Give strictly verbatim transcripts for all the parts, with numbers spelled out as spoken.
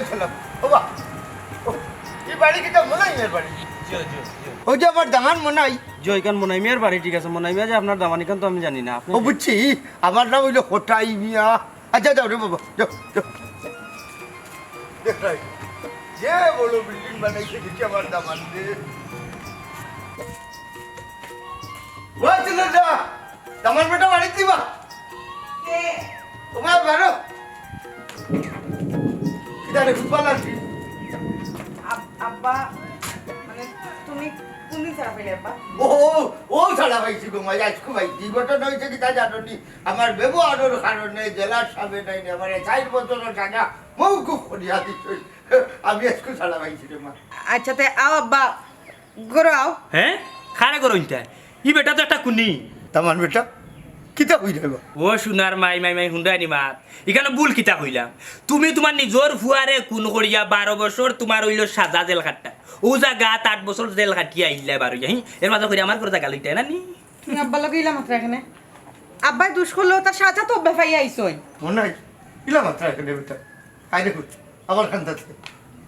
হ্যালো, ও বা, ও, এই বাড়ি কিতা মনাই মিয়ার বাড়ি? জি, জি, জি। ওই যে আমার দামান মনাই। জি, ওইখান মনাই মিয়ার বাড়ি, ঠিক আছে। মনাই মিয়া যে আপনার দামান, ইখান তো আমি জানি না। আপনি ও, বুঝছি, আমার নাম অইলো কটাই মিয়া। আচ্ছা, যাও রে বাবা, যাও, যাও। দেখ রাই, যে বড় বিল্ডিং বানাইছে, দেখি আমার দামান রে। ও, চলে যা, দামান বেটা বাড়ি দিবা। কে? তোমার বারো। কিতা রে, ফুটবল আছি। আব-, আব্বা, মানে, তুমি কোনদিন ছাড়া পাইলে, আব্বা? ও, ও, ও ছাড়া পাইছি গো মাই, আজকে ভাই, কি ঘটনা হয়েছে কিতা জানো নি? আমার ব্যবহারের কারণে জেলার সামনে নাই রে, আমার এই চার বছর সাজা মৌকুফ করিয়া দিছে। আমি আজকে ছাড়া পাইছি রে মা। আচ্ছা, তে আও আব্বা, ঘরো আও। হ্যাঁ? খারে করো ইনটা? ই বেটা তো একটা খুনি। তামান বেটা, কিতা কইরে বা? ও সোনার মাই, মাই, মাই, হুন্ডানি মাত। ইখানো ভুল কিতা কইলাম? তুমি তোমার নিজর ফুয়ারে খুন করিয়া বারো বছর তোমার অইলো সাজা জেল খাট্টা। ও জাগাত আট বছর জেল খাটিয়া আইলা বারইয়া, হি? এর মাঝে কইরা আমার ঘরো জাগা লইতায় না নি? তুমি আব্বার লগে ইলা মাতরায় কেনে? আব্বায় দুষ করলেও তার সাজা তো আব্বায় পাইয়া আইছইন। মনাই, ইলা মাতরায় কেনে বেটা? আয় দেখো, আবার খান্দাতে।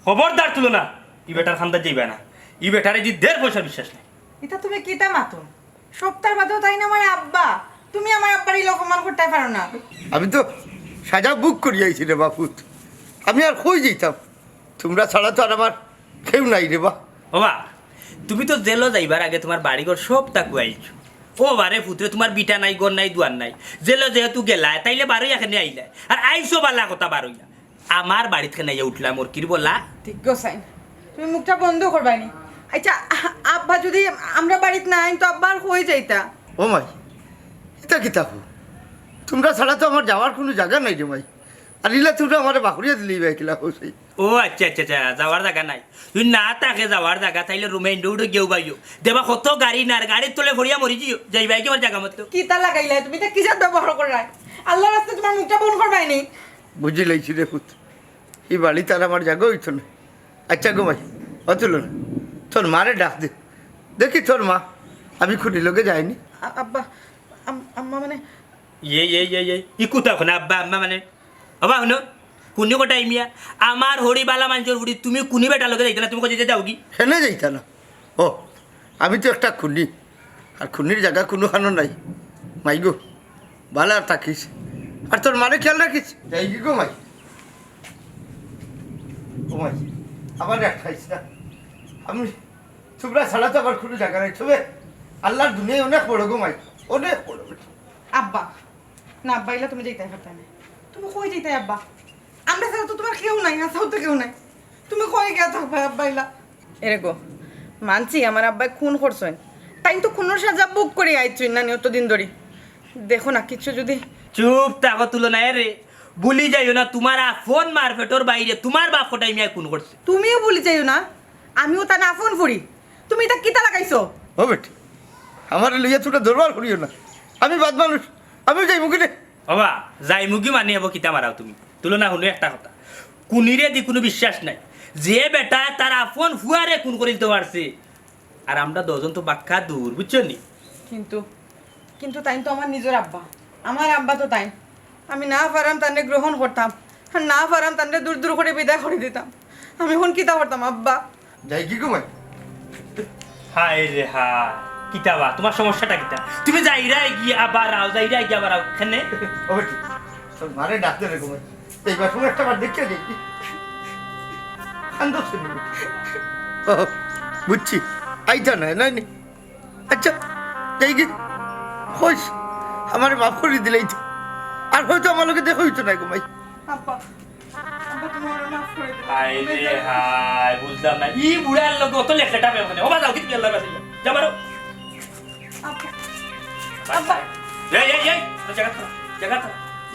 খবরদার তুলো না, ই বেটার খান্দাত যাইবা না। ই বেটারে যে দের পয়সা বিশ্বাস নাই। ইতা তুমি কিতা মাতো? সপ্তাহ বাদেও তাইন আমার আব্বা। তুমি আমার আব্বারে ইলা অপমান করতায় পারো না। আমি তো সাজা বুক করি আইছি রে বাপুত। আমি আর কই যাইতাম? তোমরা ছাড়া তো আর আমার কেউ নাই রে বা। ও বা, তুমি তো জেলো যাইবার আগে তোমার বাড়িঘর সব তাকু আইছো। ও বারে পুতরে, তোমার ভিটা নাই, ঘর নাই, দুয়ার নাই। জেলো যেহেতু গেলায়, তাইলে বারইয়া কেনে আইলায়। আর আইছো বালা কথা বারইয়া। আমার বাড়িত কেনে আইয়া উঠলায় মুরগির বলা। ঠিক গোসাইন, তুমি মুখটা বন্ধ করবায় নি। আচ্ছা, আ-, আব্বা যদি আমরা বাড়িত না আইন, তো আব্বা আর কই যাইতা? ও মাই, ইতা কিতা কও? তোমরা ছাড়া তো আমার যাওয়ার কুনু জাগা নাই রে মাই। আর ইলা তোমরা আমারে বাখরিয়া দিলে ইবা কিলা কইছি। ও আচ্ছা, আচ্ছা, আচ্ছা, যাওয়ার জাগা নাই। যদি না থাকে যাওয়ার জাগা, তাইলে রুমে ইন্ডো উডো গিয়া উবাইও। দেখবা কত গাড়ি নার, গাড়ির তলে পড়িয়া মরি যিও। যাইবায় কি আমার জাগা মতো? কিতা লাগাইলায় তুমি? ইতা কি জাত ব্যবহার কররায়? আল্লার রাস্তায় তোমার মুখটা বন্ধ করবায় নি। বুঝি লাইছি রে পুত, ই বাড়িত আর আমার জাগা অইতো না। আচ্ছা গো মাই, অ তুলো না, তোর মারে ডাক দে, দেখি তোর মা। আমি খুনির লগে যাইনি। আ-, আব্বা, আম-, আম্মা মানে? ইয়ে, ইয়ে, ইয়ে, ইয়ে, ই কুতা অখন আব্বা আম্মা মানে? আব্বা হুনো, কুনি কটাই মিয়া, আমার হরি বালা মানষর ফুড়ি, তুমি কুনি বেটার লগে যাইতা না, তুমি কই যাইতা যাওগি? কেনে যাইতা না? ও, আমি তো একটা খুনি, আর খুনির জাগা কুনুখানো নাই। মাই গো, বালা থাকিস, আর তোর মারে খেয়াল রাখিস। যাইগি গো মাই। ও মাই, আমারে আটকাইস না। আমি, তোমরা ছাড়া তো আমার কুনু জাগা নাই। তবে আল্লার দুনিয়া অনেক বড় গো মাই, অনেক বড়। আব্বা, না আব্বা, ইলা তুমি যাইতায় পারতায় না। তুমি কই যাইতায় আব্বা? আমরা ছাড়া তো তোমার কেউ নাই, হাছাউ তো কেউ নাই। তুমি কই গিয়া থাকবায় আব্বা ইলা? এরে গো, মানছি আমার আব্বায় খুন করছইন। তাইন তো খুনর সাজা বুক করি আইছইন না নি অতদিন ধরি। দেখো না, কিচ্ছু যদি চুপ থাকো, তুলো না রে। ভুলি যাইও না, তোমার আপন মার পেটর বাইরে তোমার বাপ কটাই মিয়ায় খুন করছে। তুমিও ভুলি যাইও না, আমিও তান আপন ফুড়ি। তুমি ইতা কিতা লাগাইছো? ও বেটি, আমারে লইয়া তোমরা দরবার করিও না। আমি বাদ মানুষ, আমি যাইমুগি রে। বাবা, যাইমুগি মানে হবো কিতা মারাও তুমি? তুলো না, হুনো একটা কথা। খুনিরে দি কুনু বিশ্বাস নাই। যে বেটা তার আপন ফুয়ারে খুন করিলতো পারছে, আর আমরা দুইজন তো বাক্কা দূর, বুঝছো নি? কিন্তু, কিন্তু তাইন তো আমার নিজর আব্বা, আমার আব্বা তো তাইন। আমি না পাররাম তানরে গ্রহণ করতাম, আর না পাররাম তানরে দূর দূর করি বিদায় করি দিতাম। আমি অখন কিতা করতাম আব্বা? যাইগি গো মাই। হায় রে হায়, কিতা বা, তোমার সমস্যাটা কিতা? তুমি যাইরায় গিয়া আবার আও, যাইরায় গিয়া আবার আও, কেনে? ও বেটি, তোর মারে ডাক দে রে গো মাই। এইবার সময় একটা বার দেখিয়া দেখি। কান্দো শুনি। ও, বুঝছি। আইতা না, না নি। আচ্ছা, যাইগি। কইস, আমারে মাফ করি দিলাইতো। আর হয়তো আমার লগে দেখা অইতো না গো মাই। আব্বা, আব্বা, তুমি আমারে মাফ করি দিলাও। হায় রে হায়, বুঝলাম না। ই বুড়ার লগে অত লেখলেটা পেও কেনে? ও বা যাও, কি তুমি আল্লার কাছে যাও। যাও, বারো। আব্বা। আব্বা। এই, এই, এই, তোর জাগা থাক, জাগা থাক।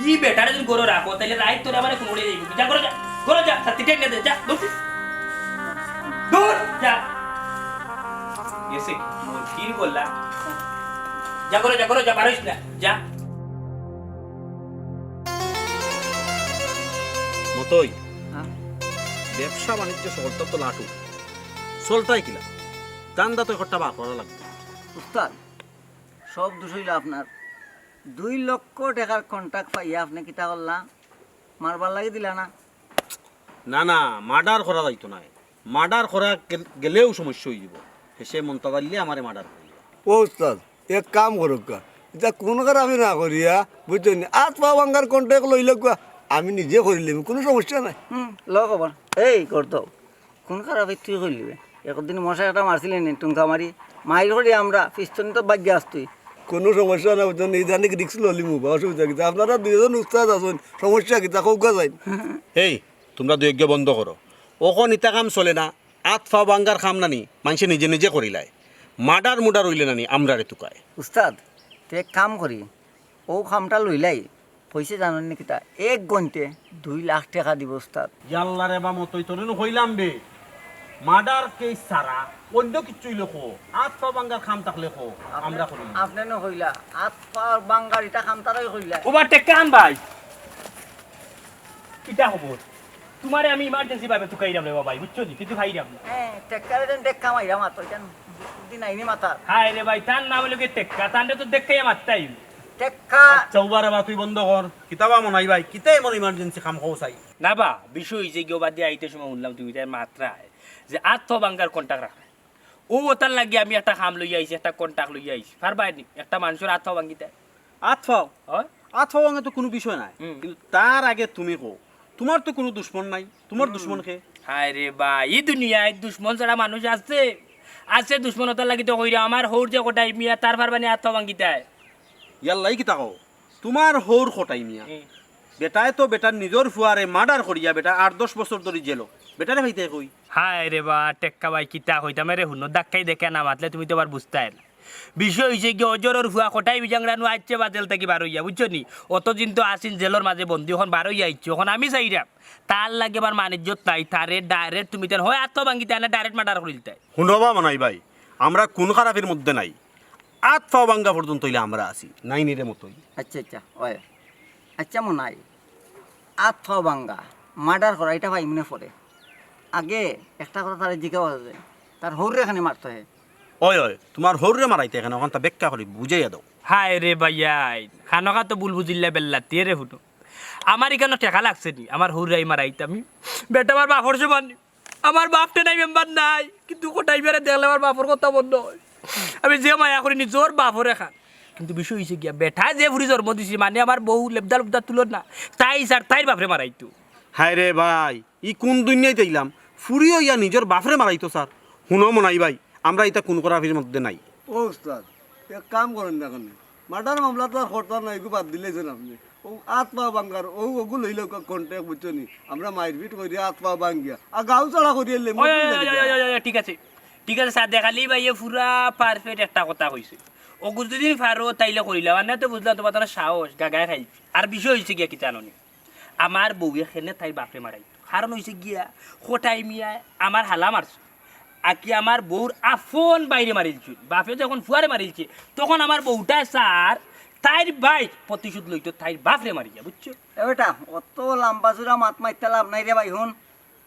ই বেটারে যদি ঘরো রাখো, তাইলে রাইত তোরে আমারে খুন করি যাইবো। যা, ঘরো যা, ঘরো যা, শাস্তি টেনে দে, যা, দূর। দূর, যা। গেছে, মুরগির গলা। যা, ঘরো যা, ঘরো যা, বারইস না, যা। মতই, হ্যাঁ? ব্যবসা বাণিজ্য সকলটা তো লাটু। চলতায় কিলা? ধান্দা তো একটা বার করা লাগবে। উস্তাদ, সব দোষ অইলো আপনার। দুই লক্ষ টেকার কন্ট্রাক্ট পাইয়া আপনে কিতা করলা? মারবার লাগি দিলা না? না, না, মার্ডার করা যাইতো নায়। মার্ডার করা গেল-, গেলেউ সমস্যা অইযিবো। হেষে মন্তাজ আলীয়ে আমারে মার্ডার করিবা। ও উস্তাদ, এক কাম করউক্কা, ইতা কুন খারাপি না করিয়া, বুঝছো নি? আত পাও ভাঙ্গার কন্ট্রাক্ট লইলাউক্কা, আমি নিজে করিলিমু, কুনু সমস্যা নাই। হুম, লও খবর। এই করতো, কুন খারাপি তুই করিলিবে? একদিন মশা একটা মারছিলি নি, টুঙ্কা মারি, মাইর করি আমরা, পিস্তনি তো বাগ্যা আস তুই। কুনু সমস্যা নাই, বুঝছো নি? ইদানিং রিস্ক লইলিমু বা, অসুবিধা কিতা? আপনারা দুইজন উস্তাদ আছইন, সমস্যা কিতা? কউক্কা যাইন। এই, তুমরা দুইওগিয়ে বন্ধ করো। অখন ইতা কাম চলে না, আত পাও ভাঙ্গার কাম নানি, মানষে নিজে নিজে করিলায়। মার্ডার মুর্ডার অইলে নানি, আমরারে তুকায়। উস্তাদ, তে এক কাম করি, অউ কামটা লইলাই, পয়সা জানইন নি কিতা? এক ঘন্টে দুই লাখ টেকা দিবো উস্তাদ। ইয়াল্লা রে বা মতই, তোরে নু কইলাম বে, মার্ডার কেস ছাড়া অইন্য কিচ্ছু অইলে কও, আত পাও ভাঙ্গার কাম থাকলে কও, আমরা করি। আপনে নু কইলা, আত পাও ভাঙ্গার ইতা কাম তারাই কইলা। ওবা টেক্কা আন ভাই। কিতা খবর? তুমারে আমি ইমার্জেন্সি ভাবে তুকাইরাম রে বা ভাই, বুঝছো নি? কিন্তু ভাইরাম না। হ্যাঁ, টেক্কারে যেন টেক্কা মাইরা মাতো, ইখান বুদ্ধি নাই নি মাথাত। হায় রে ভাই, তার নাম অইলো গি টেক্কা, তানরে তো দেখাইয়া মাততাম। টেক্কা। আচ্ছা, ওবা রে বা, তুই বন্ধ কর। কিতা বা মনাই ভাই, কিতা এমন ইমার্জেন্সি কাম কও চাই? না বা, বিষয় অইছে গি, ওবাদি আইতে সময় হুনলাম তুমি তাইর মাতরায় যে আত পাও ভাঙ্গার কন্ট্রাক্ট রাখে। অউ অতার লাগি আমি একটা কাম লইয়া আইছি, একটা কন্ট্রাক্ট লইয়া আইছি। পারবায় নি? একটা মানষর আত পাও ভাঙ্গিতায়। আত পাও? অয়? আত পাও ভাঙ্গা তো কুনু বিষয় নায়। হুম। কিন্তু তার আগে তুমি কও, তুমার তো কুনু দুশমন নাই, তুমার দুশমন কে? হায় রে বা, ই দুনিয়াত দুশমন ছাড়া মানুষ আছে? আছে দুশমন, অতার লাগি তো কইরাম, আমার হউর যে কটাই মিয়া, তার পারবা নি আত পাও ভাঙ্গিতায়। ইয়াল্লা, ই কিতা কও? তুমার হউর কটাই মিয়া। হুম। বেটায় তো বেটার নিজর ফুয়ারে মার্ডার করিয়া বেটা আট দশ বছর ধরি জেলো। বেটারে পাইতায় কই? হায় রে বা, টেক্কা ভাই, কিতা কইতাম রে, হুনো, ধাক্কাই দেখিয়া না মাতলে তুমি তো আবার বুঝতায় না। বিষয় অইছে গি, অজরর ফুয়া কটাই বিজাংরানু আইছে বা জেল থাকি বার অইয়া, বুঝছো নি? অতদিন তো আছইন জেলর মাঝে বন্দি, অখন বার অইয়া আইছে, অখন আমি চাইরাম, তার লাগি আমার মান ইজ্জত নাই, তারে ডাইরেক্ট তুমি তান হয় আত পাও ভাঙ্গিতায় না ডাইরেক্ট মার্ডার করিলিতায়। হুনো বা মনাই ভাই, আমরা কুন খারাপির মধ্যে নাই, আত পাও ভাঙ্গা পর্যন্ত অইলে আমরা আছি, নাই নি রে মতই। আচ্ছা, আচ্ছা, অয়। আচ্ছা মনাই, আত পাও ভাঙ্গা, মার্ডার করা, ইটা পাইমু নে পরে। আগে একটা কথা তারে জিকাও আছে, তার হউররে কেনে মারতো হে? অয়, অয়, তুমার হউররে মারাইতে কেনে, অখানতা ব্যাখ্যা করি বুঝাইয়া দেও। হায় রে ভাইয়াইন, খানোখা তো ভুল বুঝিল্লা বেল্লাতি রে হুনো। আমার ইখানো টেকা লাগছে নি, আমার হউররে মারাইতাম। বেটা আমার বাপর সমান। আমার বাপ টেনাই মেম্বার নাই, কিন্তু কটাই বেড়ে দেখলে আমার বাপর কথা মনো অয়। আমি যে মায়া করি নিজর বাপর এখান, কিন্তু বিষয় অইছে গিয়া, বেটায় যে ফুরি জন্ম দিছে, মানে আমার বউ লেবদা লুবদা তুলর না, তাই স্যার তাইর বাপরে মারাইতো। হায় রে ভাই, ই কুন দুনিয়াত আইলাম? ফুরি অইয়া নিজর বাপরে মারাইতো স্যার। হুনো মনাই ভাই, আমরা ইতা কুন খারাপির মধ্যে নাই। ও উস্তাদ, এক কাম করইন না কেনে, মার্ডার মামলা তো আর করতা না, ইগু বাদ দিলাইছইন আপনে। অউ আত পাও ভাঙ্গার, অউ অগু লইলাউক্কা কন্ট্রাক্ট, বুঝছো নি? আমরা মাইরপিট করি, আত পাও ভাঙ্গিয়া, আর গাউ ছাড়া করি এলে অয়, অয়, অয়, ঠিক আছে, ঠিক আছে, সাদেক আলী ভাইয়ে পুরা পারফেক্ট একটা কথা কইছে। অগু যদি পারো, তাইলে করিলাও। আর না তো বুঝলাম, তুমার তান সাহস, গাগায় খাইল। আর বিষয় অইছে গিয়া কিতা জানো নি? আমার বউয়ে কেনে তাইর বাপরে মারাইতো। কারণ অইছে গিয়া, কটাই মিয়ায় আমার হালা মারছে। আকি আমার বউর আফন ভাইরে মারিলছইন। বাপে যখন ফুয়ারে মারিলছে, তখন আমার বউটায় স্যার তাইর ভাইর প্রতিশোধ লইতো তাইর বাপরে মারিয়া, বুঝছো? এ বেটা, অত লাম্বা চুড়া মাত মাতিয়া লাভ নাই রে ভাই, হুন।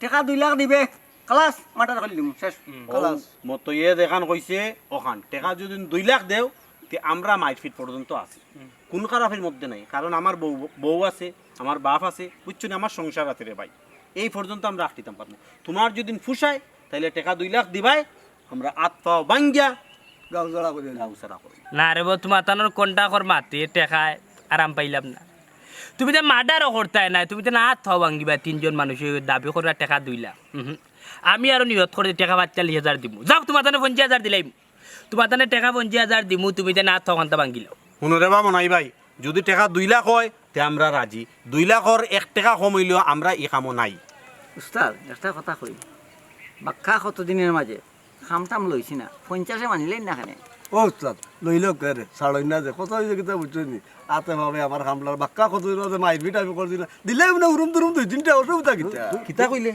টেকা দুই লাখ দিবে, খালাস, মার্ডার করিলিমু, শেষ। হুম। খালাস। অউ মতইয়ে যেখান কইছে, অখান। টেকা যদি দুই লাখ দেও, তে আমরা মাইরপিট পর্যন্ত আছি। হুম। কুন খারাপির মধ্যে নাই, কারণ আমার বউ, বউ আছে, আমার বাপ আছে, বুঝছো নি, আমার সংসার আছে রে ভাই। এই পর্যন্ত আমরা আটকিতাম পারমু। তুমার যদি ফুষায়, তাইলে টেকা দুই লাখ দিবায়, আমরা আত পাও ভাঙ্গিয়া গাউ ছাড়া করি। গাউ ছাড়া করি। না রে বা, তুমার তানর কন্ট্রাক্টর মাতে টেকায় আরাম পাইলাম না। তুমি তো মার্ডারও করতায় নায়, তুমি তো না আত পাও ভাঙ্গিবায়, তিনজন মানষে দাবি কররা টেকা দুই লাখ। উহু। আমি আরো নিয়ত করি টেকা পাঁচচল্লিশ হাজার দিমু। যাও, তুমার তানে পঞ্চাশ হাজার দিলাইমু। তুমার তানে টেকা পঞ্চাশ হাজার দিমু, তুমি তান আত পাও খান্তা ভাঙ্গিলাও। হুনো রে বা মনাই ভাই, যদি টেকা দুই লাখ অয়, তে আমরা রাজি। দুই লাখর এক টেকা কম অইলেও আমরা ই কামো নাই। উস্তাদ, একটা কথা কই, বাক্কা কতদিনর মাঝে কাম টাম লইছি না, পঞ্চাশে মানিলাইন না কেনে? ও উস্তাদ, লইলাউক্কা রে, ছাড়ইন না যে, কথা অইছে কিতা বুঝছো নি? আতে ভাবে আমার কামলার বাক্কা কতদিনর মাঝে মাইরপিট আমি করছি না, দিলাইমু না উরুম দুরুম দুই তিনটা, অসুবিধা কিতা? কিতা কইলে?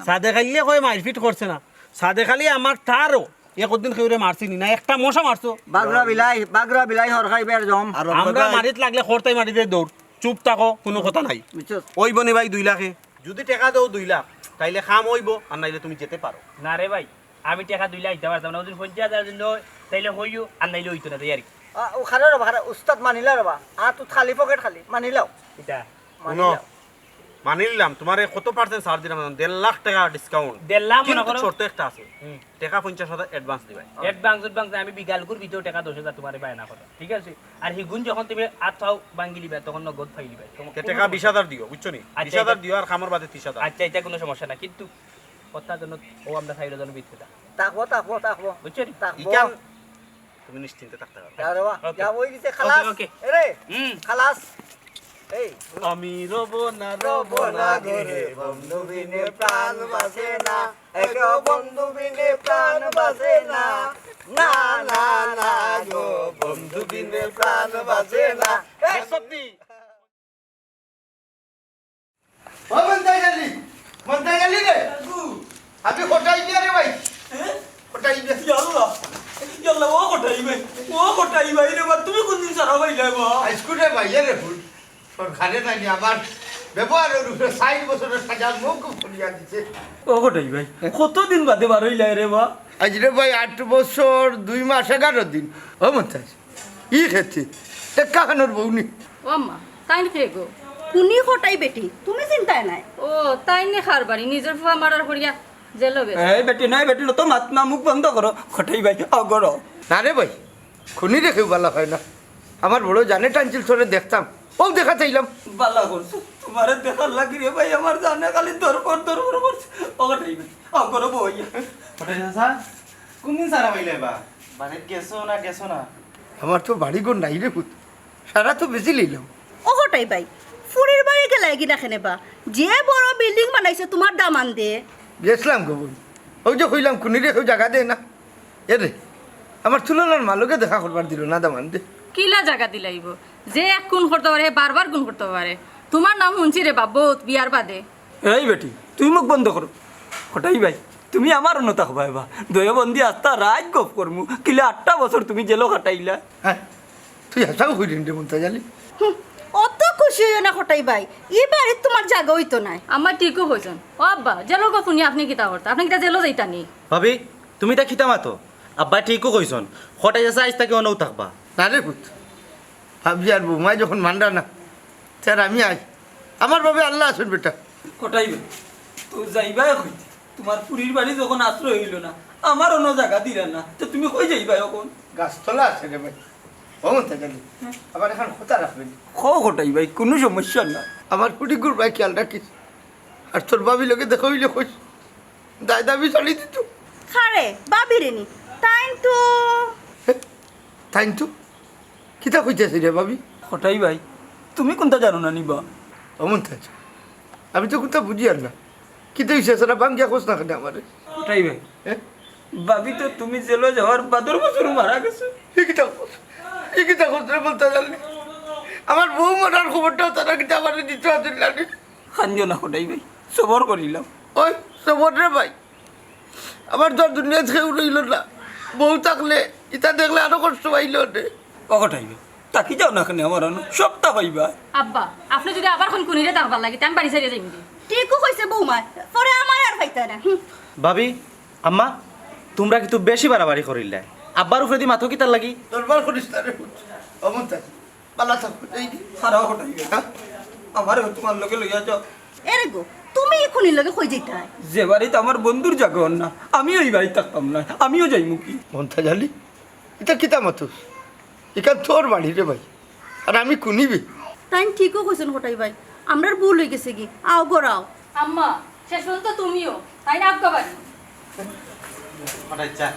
সাদেক আলীয়ে কয় মাইরপিট করছে না। সাদেক আলী আমার তারও একদিন কেউরে মারছে নি না, একটা মশা মারছো। বাগরা বিলাই, বাগরা বিলাই হরখাইবার জম। আর আমরা মারিত লাগলে খরতাই মারি দে দৌড়। চুপ থাকো, কুনু কথা নাই। বুঝছো? অইবো নি ভাই দুই লাখে? যদি টেকা দেও দুই লাখ, তাইলে কাম অইবো, আর নাইলে তুমি যেতে পারো। না রে ভাই, আমি টেকা দুই লাখ দিতাম পারতাম না, ওদিন পঞ্চাশ হাজার দিন অয়, তাইলে অইও, আর নাইলে অইতো না, তাই আর কি। আ, ও খারা রে বা, খারা, উস্তাদ মানিলা রে বা, আর তো খালি পকেট খালি, মানিলাও। ইটা। মানিলাও। মানি নিলাম, তুমারে কত percent ছাড় দিলাম, দেড় লাখ টেকা discount। দেড় লাখ মনে কিন্তু করো। শর্ত একটা আছে, হুম। টেকা পঞ্চাশ হাজার advance দিবায়। Advance, advance নাই, আমি বিগালকুর ভিতরে টেকা দশ হাজার তুমারে বায়না করো, ঠিক আছে? আর হিগুন যখন তুমি আত পাও ভাঙ্গি লিবায়, তখন নগদ পাই লিবায়। তখন তে কোনো টেকা সমস্যা বিশ হাজার দিও, বুঝছো নি? আচ্ছা, বিশ হাজার এটা দিও আর কামর বাদে ত্রিশ হাজার। আচ্ছা, এটা কোনো সমস্যা না, কিন্তু কথা যেন ও আমরা চাইরো জন ভিতরে থাকো। থাকবো, থাকবো, থাকবো। বুঝছো নি? থাকবো। ইখান তুমি নিশ্চিন্তে থাকতে পারো। যা রে বা, OK। যা ওই দিছে, OK, খালাস। OK। এরে, হুম। খালাস। এই। আমি রব না, রব না গো রে, বন্ধু বিনে প্রাণ বাঁচে না। এগো বন্ধু বিনে প্রাণ বাঁচে না। না, না, না গো, বন্ধু বিনে প্রাণ বাঁচে না। এই। সত্যি। ও মন্তাজ আলী, মন্তাজ আলী রে। আমি কটাই বিয়া রে ভাই। হ্যাঁ? কটাই বিয়া। ইয়াল্লা, ইয়াল্লা, ও কটাই ভাই, ও কটাই ভাই রে বা, তুমি কোন দিন সারা ভাই রে বা? হাইস্কুলে ভাই রে ফুল। সরকারে নানি আমার ব্যবহারের উপরে ষাট বছরের সাজা মুখ খুলিয়া দিছে। ও কটাই ভাই, কতদিন বাদে বার হইলাই রে বা? আজ রে ভাই আট বছর দুই মাস এগারো দিন। ও মন্তাজ, ই খেতে, এ কাহানোর বউ নি? ও আম্মা, তাইন কে গো? কুনি কটাই বেটি, তুমি চিন্তায় নাই। ও, তাইন নে কার বাড়ি, নিজর ফুয়া murder করিয়া জেলো গেছে। এই বেটি নাই, বেটি না, তো মাত না, মুখ বন্ধ করো। কটাই ভাই, অগরো। না রে ভাই, খুনিরে কেউ বালা পায় না। আমার বড় জানে টানছিল তোরে দেখতাম, ও দেখা চাইলাম। বালা করছো, তুমারে দেখার লাগি রে ভাই, আমার জানে খালি দরপর দরপর করছে। ও কটাই ভাই, অগরো বইয়া। কটাই চাচা, কোন দিন সারা পাইলে বা? বাড়িত গেছো না গেছো না? আমার তো বাড়ি ঘর নাই রে পুত, সারা তো বেচি লইলাম। ও কটাই ভাই, ফুরির বাড়ি গেলায় গি না কেনে বা? যে বড় building বানাইছে তুমার দামান্দে। গেছলাম গো বইন, ওই যে কইলাম খুনিরে কেউ জাগা দেয় না। এ রে, আমার তুলনার মালকে দেখা করবার দিল না দামান্দে। কিলা জাগা দিলাইব? যে এক খুন করতে পারে, হে বারবার খুন করতে পারে। তুমার নাম হুনছি রে বা, বউত বিয়ার বাদে। এই বেটি, তুই মুখ বন্ধ করো। কটাই ভাই, তুমি আমার অন্য থাকবায় বা। দয়াবন্দি আস্তা রাইত গপ করমু। কিলা আটটা বছর তুমি জেলো কাটাইলা। হ্যাঁ, তুই হাছাউ কইরে রে মন্তাজ আলী। হুম, অত খুশি হইও না কটাই ভাই, ই বাড়িত তুমার জাগা অইতো নায়। আম্মা ঠিকউ কইছইন। ও আব্বা, জেলর গপ হুনি আপনে কিতা করতা? আপনে কিতা জেলো যাইতা নি? ভাবি, তুমি ইতা কিতা মাতো? আব্বায় ঠিকউ কইছইন। কটাই চাচা আইজ থাকি অনউ থাকবা। না রে পুত, ভাবি আর বৌমায় যখন মানরা না, তে আর আমি আই। আমার বাবে আল্লা আছইন বেটা। কটাই ভাই, তো যাইবায় কই? তুমার ফুরির বাড়ি যখন আশ্রয় অইলো না, আমার অন্য জাগা দিলা না, তো তুমি কই যাইবায় অখন? গাছতলা আছে রে ভাই। ও মন্তাজ আলী, হ্যাঁ। আবার এখন কথা রাখবেন। কও কটাই ভাই, কুনু সমস্যা না। আমার ফুরিগুর ভাই খেয়াল রাখিস। আর তোর ভাবির লগে দেখা অইলে কইস। দায় দাবি ছাড়ি দিত। কারে, ভাবিরে নি? তাইন তো। তাইন তো? কিতা কইতাছে রে ভাবি? কটাই ভাই, তুমি কুনতা জানো না নি বা? ও মন্তাজ, আমি তো কুনতা বুঝিয়ার না। কিতা অইছে সারা ভাঙ্গিয়া কস না কেনে আমারে? কটাই ভাই, হ্যাঁ? ভাবি তো তুমি জেলো যাওয়ার বাদর বছরউ মারা গেছে। ই কিতা কস? ই কিতা কস রে মন্তাজ আলী? আমার বউ মরার খবরটাও তারা কিতা আমারে দিত আছিল না নি? কান্দিও না কটাই ভাই, সবর করিলাও। ওই সবর রে ভাই, আমার তো আর দুনিয়াত কেউ রইলো না। বউ থাকলে, ইতা দেখলে আরো কষ্ট পাইলো নে। ও কটাই ভাই, থাকি যাও না কেনে আমার অনো, সবতা পাইবায়। আব্বা, আপনে যুদি আবার কুন খুনিরে দেখবার লাগি, তে আমি বাড়ি ছাড়িয়া যাইমু গি। ঠিকউ কইছে বৌমায়, পরে আমারে আর পাইতা না। হুম। ভাবি, আম্মা, তুমরা কিন্তু বেশি বাড়াবাড়ি করিলায়। আব্বার উপরেদি মাতো কিতার লাগি? দরবার করিস না রে পুত, অমন থাক। বালা থাকো, এই দি। খারাপ হঠাৎ। হ্যাঁ? আমারে তুমার লগে লইয়া যাও। এরে গো, তুমি ই খুনির লগে কই যাইতায়? যে বাড়িত আমার বন্ধুর জাগা অর না, আমি ওই বাড়িত থাকতাম না, আমিও যাইমু কি? মন্তাজ আলী, ইতা কিতা মাতস? ইখান তোর বাড়ি রে ভাই, আর আমি খুনি বে। তাইন ঠিকউ কইছইন কটাই ভাই, আমরার ভুল অই গেছে গি, আও ঘরো আও। আম্মা, শেষ পর্যন্ত তুমিও, তাই না আব্বা বাড়ি? কটাই চা,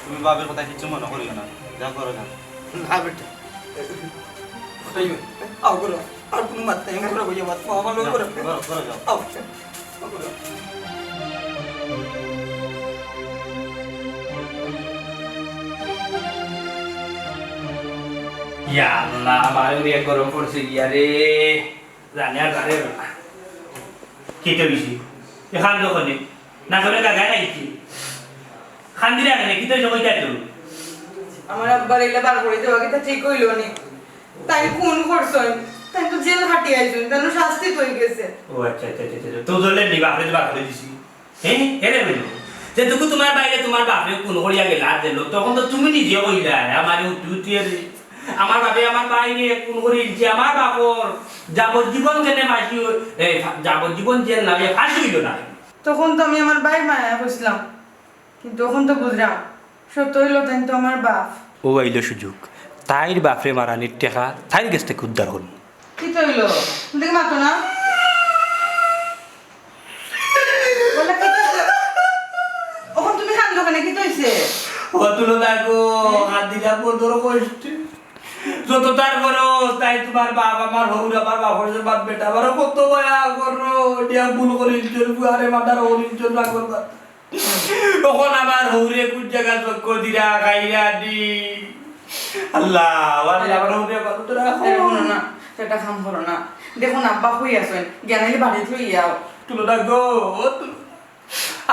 তুমি ভাবির কথা কিচ্ছু মনো করিও না, যা করো যাও। না বেটা। কটাই ভাই, আও ঘরো, আর কুনু মাত নাই, আমি ঘরো বইয়া মাত, আমার লগে ঘরো। ঘরো, ঘরো যাও। আও, আও ঘরো। ইয়া আল্লাহ, আমারে উড়িয়া গরম পড়ছে গিয়া রে। জানে আর জানে না। কিতা অইছে? এ কান্দো কেনে? না করে গাগায় নাইছে? কান্দিরা কেনে? কিতা অইছে কইতা তো? আমার আব্বার ইলা বার করি দেওয়া কিতা ঠিক অইলো নি? তাইন খুন করছইন, তাইন তো জেল খাটি আইছইন, তাইন শাস্তি তো অই গেছে। ও আচ্ছা, আচ্ছা, আচ্ছা, আচ্ছা। তো জেলে নি বাপরে তো বার করি দিছি। হ্যাঁ? এরে বলো। যেটুকু তুমার বাইরে তুমার বাপরে খুন করিয়া গেলা জেলো, তখন তো তুমি নিজে কইলা, আমারে উঠি উঠি এরে। আমার বাপে আমার ভাইরে খুন করি দিছে, আমার বাপর যাবজ্জীবন কেনে ফাঁসি অই-, এ, ফা-, যাবজ্জীবন জেল না অইয়া ফাঁসি অইল না। তখন তো আমি আমার ভাইর মায়া করছিলাম, কিন্তু তখন তো বুঝলাম, সত্য অইল তাইন তো আমার বাপ। ও আইল সুযোগ, তাইর বাপরে মারানির টেকা তাইর গেছ থাকি উদ্ধার করমু। কিতা অইল? তুমি দেখি মাতো না। বলে, কিতা অইল? অখন তুমি কান্দো কেনে? কিতা অইছে? ও তুলো দেখো, হাত দিলা বদর কষ্টে। যত তার করো, তাই তোমার বাপ আমার হউর, আমার বাপর যে বাপ বেটা, আমার কত মায়া করো, দিয়া ভুল করি ইজ্জত, বুয়ারে মাতার হউর ইজ্জত রাখবার বাপ। তখন আমার হউরে কোন জায়গা চক্কর দিরা, খাইরা দি। আল্লাহ, আল্লাহ, আমার হউরে বাপ তো রাখো। এরকম না, সেটা কাম করো না। দেখো না, আব্বা কই আছেন, গিয়া নাইলে বাড়িত লইয়া আও। তুলো না গো, ও তুলো না।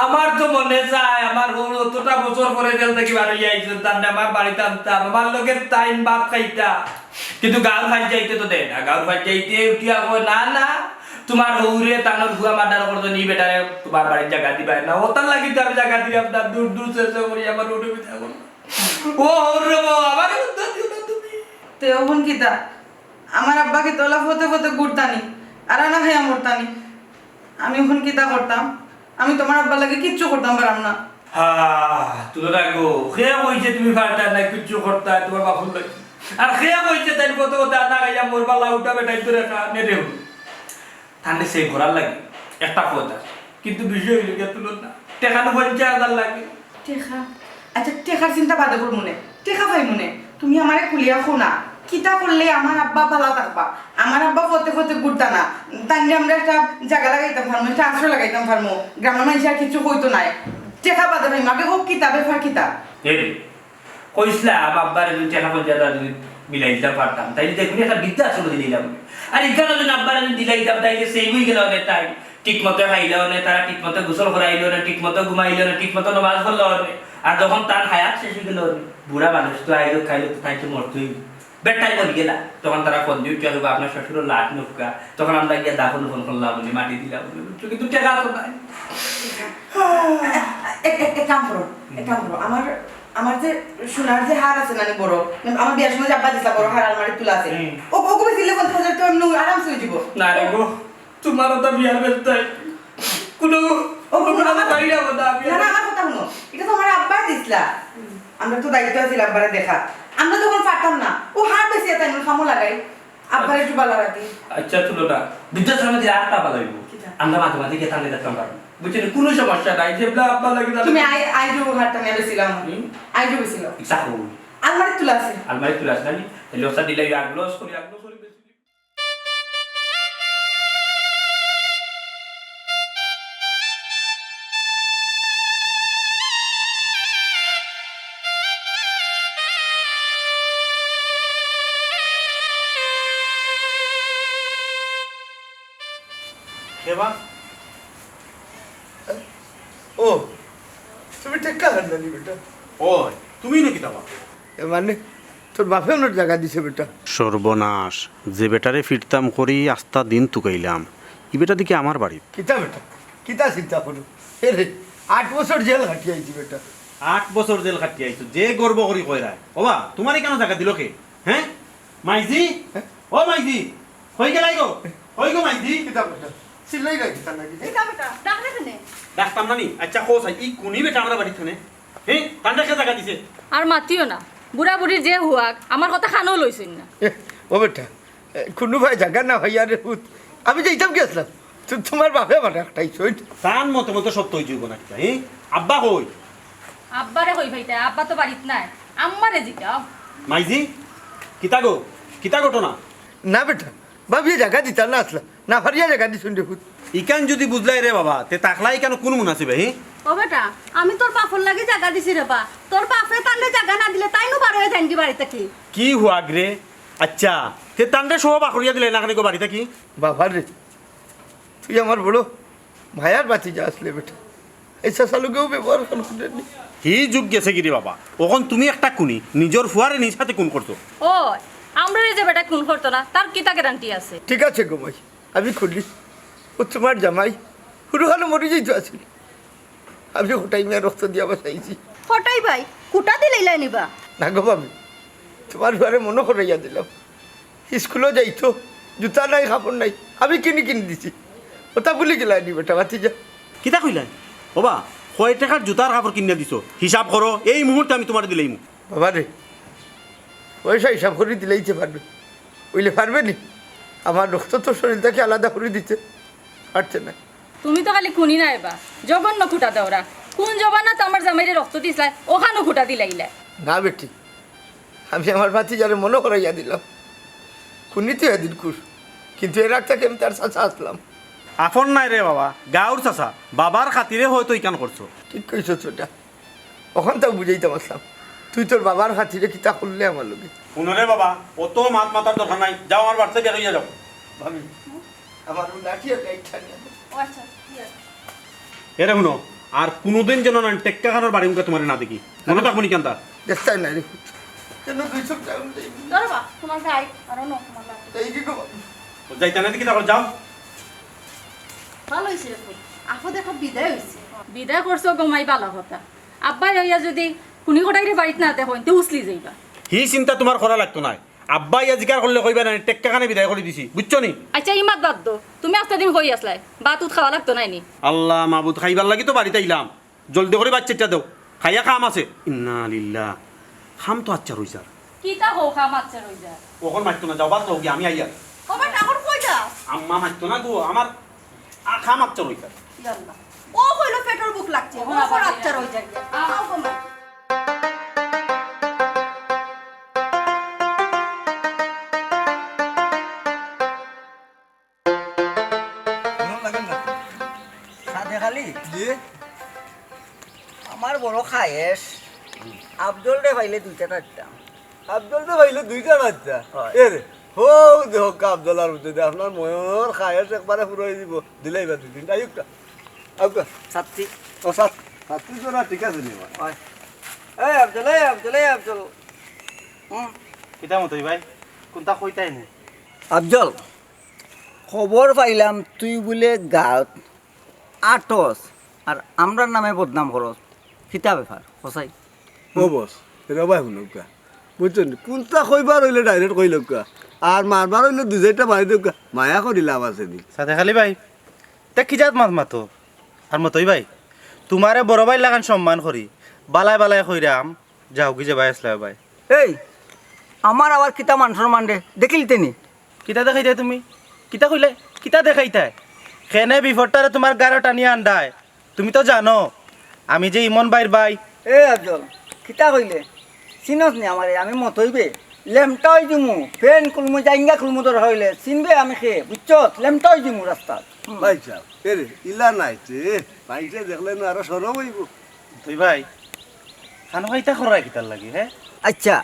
আমার তো মনে চায়, আমার হউর অতটা বছর পরে জেল থাকি বার অইয়া আইছইন, তাইন আমার বাড়িত আনতাম, আমার লগে তাইন ভাত খাইতা। কিন্তু গাঁওর পঞ্চায়েতে তো দেয় না, গাঁওর পঞ্চায়েতে উঠিয়া কয়, "না, না, তোমার হউরে তানর ফুয়া মার্ডার করছইন, ই বেটারে তোমার বাড়িত জাগা দিবায় না।" অতার লাগি তো আমি জাগা দিলাম না, দূর দূর শেষ করি আমার রোডে বিদায় করলাম। ও হউর রে বউ, আমারে উদ্ধার দিও না তুমি। তে অখন কিতা? আমার আব্বা কিতা অলা ফতে ফতে ঘুরতা নি, আর আনা খাইয়া মরতা নি। আমি অখন কিতা করতাম? আমি তোমার আব্বার লাগি কিচ্ছু করতাম পারতাম না। হা, তুলো না গো, কে কইছে তুমি পারতায় না কিচ্ছু করতায় তোমার বাপর লাগি? আর কে কইছে তাইন ফতে ফতে আনা খাইয়া মরবা, লাউটা বেটাইন তো রেখা নেরে হল। তানরে save করার লাগি একটা পথ আছে, কিন্তু বিষয় অইল গিয়া তুলো না, টেকা নু পঞ্চাশ হাজার লাগে। টেকা? আচ্ছা, টেকার চিন্তা বাদে করমুনে, টেকা পাইমুনে। তুমি আমারে খুলিয়া কও না, কিতা করলে আমার আব্বা ভালা থাকবা? আমার আব্বা ফতে ফতে ঘুরতা না, তানরে আমরা একটা জাগা লাগাইতাম পারমু, একটা আশ্রয় লাগাইতাম পারমু, গ্রামর মানষে আর কিচ্ছু কইতো নায়। টেকা বাদে পাইমু, আগে কও কিতা, ব্যাপার কিতা? এই রে, কইছলাম, আব্বারে যদি টেকা পঞ্চাশ হাজার যদি মিলাই দিতাম পারতাম, তাইলে দেখুন একটা বৃদ্ধাশ্রম দিলাইলাম। আর ইখানো যদি আব্বারে যদি দিলাইতাম, তাইলে save অই গেল অনে তাইন। ঠিক মতো খাইলা অনে, তারা ঠিক মতো গোসল করাইল অনে, ঠিক মতো ঘুমাইল অনে, ঠিক মতো নমাজ পড়ল অনে। আর যখন তান হায়াত শেষ অই গেল অনে, বুড়া মানুষ তো আইলো খাইলো তো তাইন তো মরতই। বেটাইন মরি গেলা, তখন তারা ফোন দিয়া উঠিয়া কইবা, "আপনার শ্বশুরর লাশ নৌকা।" তখন আমরা গিয়া দাফন উফন করলাম অনে, মাটি দিলাম অনে, বুঝছো? কিন্তু টেকা তো নাই। এক, এক, এক কাম করো, এক কাম করো। আমার, আমার যে সোনার যে হার আছে না, বড়, আমার বিয়ার সময় যে আব্বা দিছলা বড় হার আলমারিত তুলা আছে। হুম। ও, ওগু বেচিলে পঞ্চাশ হাজার টেকা এমনে আরামসে অই যিবো। না রে গো, তোমার তো বিয়ার বেচতে কোনো, ও, কোনো কোনো আমার বাইরে কথা, না, না, আমার কথা হুনো। ইটা তো আমার আব্বায় দিছলা। আমরা তো দায়িত্ব আছিল আব্বারে দেখা। আমরা তখন পারতাম না। ও হার বেচিয়া তাইন কামো লাগাই। আব্বারে একটু বালা রাখি। আচ্ছা, তুলো না। বৃদ্ধাশ্রমে দিলে আরটা বালা অইবো। কিতা? আমরা মাঝে মাঝে গিয়া তানরে দেখতাম পারমু। বুঝছো নি? কুনু সমস্যা নাই। যেবলা আব্বার লাগি তুমি আই-, আইজো হারটা নিয়া বেচিলাও। হুম? আইজো বেচিলাও। ইচ্ছা করুন। আলমারিত তুলা আছে। আলমারিত তুলা আছে না নি? তাইলে ওস্তাদ দিলে ওই আগলো করি, আগলো করি বেশি। দেবা? ও, তুমি টেক্কা হার না নি বেটা? ও, তুমি না কিতা বা? এ মানে, তোর বাপে ওনার জাগা দিছে বেটা। সর্বনাশ, যে বেটারে ফিরতাম করি আস্তা দিন তুকাইলাম, ই বেটা দেখি আমার বাড়িত। কিতা বেটা? কিতা চিন্তা করো? এ রে, আট বছর জেল খাটি আইছি বেটা। আট বছর জেল খাটি আইছো, যে গর্ব করি কইরায়। ওবা, তোমারে কেনে জাগা দিল কে? হ্যাঁ? মাইজি? হ্যাঁ? ও মাইজি, কই গেলায় গো? কই গো মাইজি? কিতা বেটা? চিল্লাই গাই দিতা নাকি? কিতা বেটা? ডাকলে কেনে? ডাকতাম না নি? আচ্ছা, কও চাই, ই কুনি বেটা আমরা বাড়িত থানে? হ্যাঁ? তানরে কে জাগা দিছে? আর মাতিও না। বুড়া বুড়ির যে হুয়াক, আমার কথা কানো লইছইন না। এ, ও বেটা, এ, কুনু ভাই জাগা না ভাই আরে পুত। আমি যাইতাম কি আসলাম? তু-, তোমার বাপে আমার একটাই সইট। তান মতে মতে সত্য অই যাইবো না কিতা, হ্যাঁ? আব্বা কই? আব্বারে কই পাইতায়, আব্বা তো বাড়িত নাই। আম্মারে জিকাও। মাইজি, কিতা গো? কিতা ঘটনা? না বেটা, ভাবিয়ে জাগা দিতা না আসলা, না ফারিয়া জাগা দিছইন রে পুত। ইখান যদি বুঝলায় রে বাবা, তে থাকলা ইখান কুন মুনাসিবে, হি? ও বেটা, আমি তোর বাপর লাগি জাগা দিছি রে বা। তোর বাপে তানরে জাগা না দিলে তাইনও বার অইয়া যাইনগি বাড়ি থাকি। কি হুয়াক রে? আচ্ছা, তে তানরে সহ বার করিয়া দিলে না কেনে গো বাড়ি থাকি? বাবা রে, তুই আমার বড় মায়ার বাতি যা আসলে বেটা। এই চাচা লোকেও ব্যবহার খান করেনি। হি যুগ গেছে গি রে বাবা। অখন তুমি একটা খুনি, নিজর ফুয়ারে নিজ হাতে খুন করছো। ও, আমরারে যে বেটা খুন করতো না, তার কিতা গ্যারান্টি আছে? ঠিক আছে গো মাই, আমি খুনি। ও তোমার জামাই, হুরুহানো মরি যাইতো আছিল। আমি হটাই মিয়া রক্ত দিয়া বাঁচাইছি। হটাই ভাই, কুটা দিলাইলা নিবা? না গো ভাবি, তুমার ফুয়ারে মনো করাইয়া দিলাম, স্কুলো যাইতো, জুতা নাই, কাপড় নাই, আমি কিনি কিনি দিছি। ওটা ভুলি গেলায় নি বেটা, ভাতিজা? কিতা কইলায়? ওবা, কয় টেকার জুতা আর কাপড় কিনিয়া দিছো? হিসাব করো, এই মুহূর্তে আমি তুমারে দিলাইমু। বাবা রে, পয়সা হিসাব করি দিলাইতে পারবে, অইলে পারবে নি? আমার রক্ত তো শরীর থাকি আলাদা করি দিতে পারছে না। তুমি তো খালি খুনি নায় বা, জঘন্য খুটা দেওরা। কুন জমানাত আমার জামাইরে রক্ত দিছলায়, অখানও খুটা দিলাইলায়। না বেটি, আমি আমার ভাতিজারে মনো করাইয়া দিলাম। খুনি তো এদিন খুশ, কিন্তু এর আগ থাকি আমি তার চাচা আছলাম। আপন নায় রে বাবা, গাউর চাচা। বাবার খাতিরে হয়তো ইখান করছো। ঠিক কইছস বেটা, অখন তাও বুঝাইতাম আছলাম, তুই তোর বাবার খাতিরে কিতা করলে আমার লগে। হুনো রে বাবা, অত মাত মাতার দরকার নাই, যাও আমার বাড়িতে বের অইয়া যাও। ভাবি, আমার লাঠি আর গাইটটা নিয়া দেও। ও আচ্ছা, ঠিক আছে। এরে হুনো, আর কুনুদিন যেন না টেক্কা খানোর বাড়ি মুখে তুমারে না দেখি, মনো থাকবো নি কান্তা? দেখতায় নাই রে পুত, কেন দুই চোখ টাউন দেই? ধরো বা, তুমার গাই, আর অনো তুমার লাঠি। এই কি গো? ও যাইতা না দেখি, তারপর যাও। ভালা অইছে রে পুত, আপদ একটা বিদায় অইছে। বিদায় করছো গো মাই, ভালা কথা। আব্বায় আইয়া যুদি খুনি কটাইরে বাড়িত না দেখইন, তে উছলি যাইবা। হি চিন্তা তুমার করা লাগতো নায়। আব্বায় আইয়া জিকার করলে কইবা না, টেক্কা খানে বিদায় করি দিছি, বুঝছো নি? আচ্ছা, ই মাত বাদ দেও, তুমি আস্তা দিন কই আছলায়? ভাত উত খাওয়া লাগতো নায় নি? আল্লাহ মাবুদ, খাইবার লাগি তো বাড়িত আইলাম। জলদি করি ভাত চাইট্টা দেও, খাইয়া কাম আছে। ইন্না লিল্লাহ, কাম তো আচ্ছা রইছে। কিতা কও কাম আচ্ছা রইছে? অখন মাততো না, যাও ভাত খাও গিয়া, আমি আইয়ার। ও বেটা, অখন কই যাস? আম্মা মাততো না গো, আমার আ, কাম আচ্ছা রইছে। ইয়াল্লা। ও কইলো পেটর ভুক লাগছে, ও অখন আবার আচ্ছা রইছে। আও গো মা। ভালা লাগে না? সাদেক আলী? জি? আমার বড় খায়েশ, আফজলরে পাইলে দুইটা চাইরটা। আফজলরে পাইলে দুইটা চাইরটা? অয়। এরে, হউ দেখউক্কা আফজল আর বুঝতে দে, আপনার মনর খায়েশ একবারে পুরাই দিবো। দিলাইবা দুই তিনটা, আউক্কা। আউক্কা। ছাত্রী। ও, ছাত-, ছাত্রী তো না, ঠিক আছে নি আমার। অয়। এই আফজল, এই আফজল, এই আফজল। হুম। কিতা মতই ভাই? কুনটা কইতায় নি? আফজল, খবর পাইলাম তুই বুলে গাউত আটস আর আমরার নামে বদনাম করস, কিতা ব্যাপার কছাইন? ও বস, এরে ভাই হুনউক্কা, বুঝছো নি? কুনটা কইবার অইলে direct কইলাউক্কা, আর মারবার অইলে দুই চাইরটা মারি দেউক্কা, মায়া করি লাভ আছে নি? সাদেক আলী ভাই, তে কি জাত মাত মাতো? আর মতই ভাই, তুমারে বড় ভাইর লাখান সম্মান করি, বালায় বালায় কইরাম, যাওগি যে ভাই আছলায় ভাই। এই, আমার আবার কিতা মান সম্মান রে? দেখিলিতে নি? কিতা দেখাইতায় তুমি? কিতা কইলায়? কিতা দেখাইতায়? কেনে বিপদটারে তুমার গারো টানিয়া আনরায়? তুমি তো জানো, আমি যে ইমন ভাইর ভাই। এ আফজল, কিতা কইলে? চিনস নি আমারে? আমি মতই বে। লেমটা অই যিমু, ফেন খুলমু, জাইঙ্গা খুলমু দরকার অইলে। চিনবে আমি কে, বুঝছস? লেমটা অই যিমু রাস্তাত। হুম। ভাইসাব, এরে, ইলা নায় তে, মাইনষে দেখলে না আরো শরম অইবো। তুই ভাই, খানো খাইতা খরায় কিতার লাগি, হে? আচ্ছা,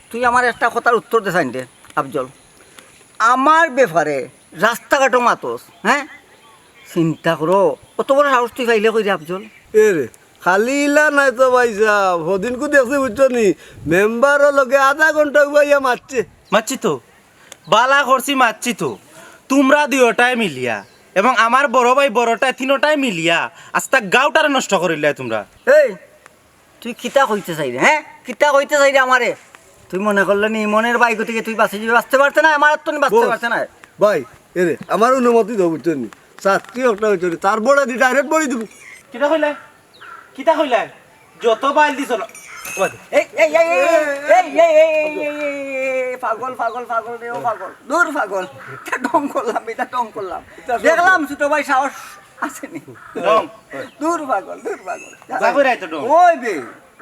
তুই আমার একটা কথার উত্তর দে চাইন দে, আফজল। আমার ব্যাপারে রাস্তাঘাটো মাতস, হে? চিন্তা করো, অত বড় সাহস তুই পাইলে কই রে আফজল? এরে, খালি ইলা নায় তো ভাইসাব, হদিনকু দেখছি বুঝছো নি, মেম্বারর লগে আধা ঘন্টা উবাইয়া মাতছে। মাতছি তো, বালা করছি মাতছি তো। তুমরা দুইওটায় মিলিয়া এবং আমার বড় ভাই বড়টায় তিনোটায় মিলিয়া আস্তা গাউটারে নষ্ট করিলায় তুমরা। এই, তুই কিতা কইতে চাইরে, হে? কিতা কইতে চাইরে আমারে? তুই মনে করলে নি ইমনর ভাই গতিকে তুই বাঁচি যাবে, বাঁচতে পারতে না, আমার তো বাঁচতে বস, পারতে না। ভাই, এরে, আমার অনুমতি দেও, বুঝছো নি? ছাত্রী একটা হইতো রে, তার বড় দি direct বড়ি দিব। কিতা কইলায়? কিতা কইলায়? যত বাইল দিছ না। এই, এই, এই, এই, পাগল, পাগল, পাগল রে, ও পাগল। দূর পাগল। এটা ঢং করলাম, এটা ঢং করলাম। দেখলাম ছোট ভাই সাহস আছে নি। ঢং। দূর পাগল, দূর পাগল। যা কইরায় তো ঢং। ওই বে,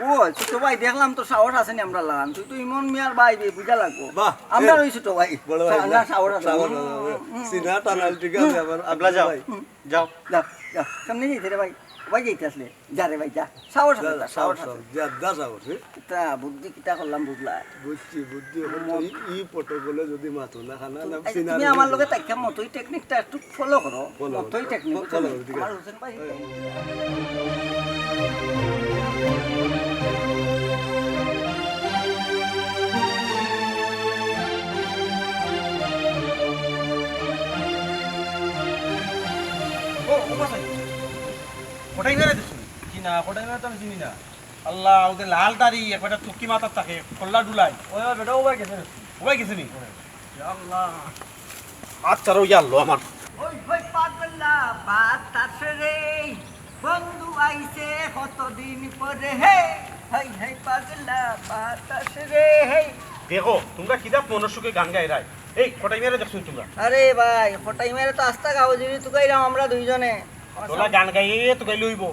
ও ছোট ভাই, দেখলাম তো সাহস আছে নি আমরার লাখান। তুই তো ইমন মিয়ার ভাই বে, বুঝা লাগবো। বাহ, আমরার ওই ছোট ভাই। বড় ভাই, না, বাহ। সাহস আছে। সাহস আছে। হুম, হুম, হুম। সিনা টানাল ঠিক আছে, হুম। আবার আবলা যাও। ভাই। হুম। যাও। যাও, যাও। সামনে যাইতে রে ভাই। ভাই যাইতে আসলে। যা রে ভাই, যা। সাহস আছে, যা, যা, সাহস সাহস আছে। আছে। যা, যা সাহস, এ? তা বুদ্ধি কিতা করলাম বুঝলা? বুঝছি, বুদ্ধি। এখন তো ই, ই protocol-এ যদি মাতো না খানা, তুমি, না, এই যে সিনা তুমি রে আমার বুঝি। লগে তাইকা মতই technique-টা একটু follow করো। Follow মতই করো। Technique, ফো-, বুঝছো follow নি? করো, ঠিক আমার আছে। হোসেন ভাই। এই। ও, ও বাসাই। কটাই না রে দেখছি? কি না, কটাই না তো আমি চিনি না। আল্লাহ, ওদের লাল দাড়ি, এক বেটা টুকি মাথার থাকে, কল্লা ডুলাই। ওই, ওই বেটা, ওবায় গেছে। ওবায় গেছে নি? ইয়া আল্লাহ। আচ্ছা, রো, ইয়া আল্লাহ, আমার। ওই, ওই পাগলা বাতাস রে, বন্ধু আইছে কতদিন পরে, হে, হেই, হেই পাগলা বাতাস রে, হে। দেখো, তোমরা কিতা মনর সুখে গান গাইরায়? এই, কটাই মেরে দেখছো তোমরা? আরে ভাই, কটাই মেরে তো আস্তা গাও জুড়ি তুকাইলাম আমরা দুইজনে। তোরা গান গাইয়ে তুকাইলে অইবো।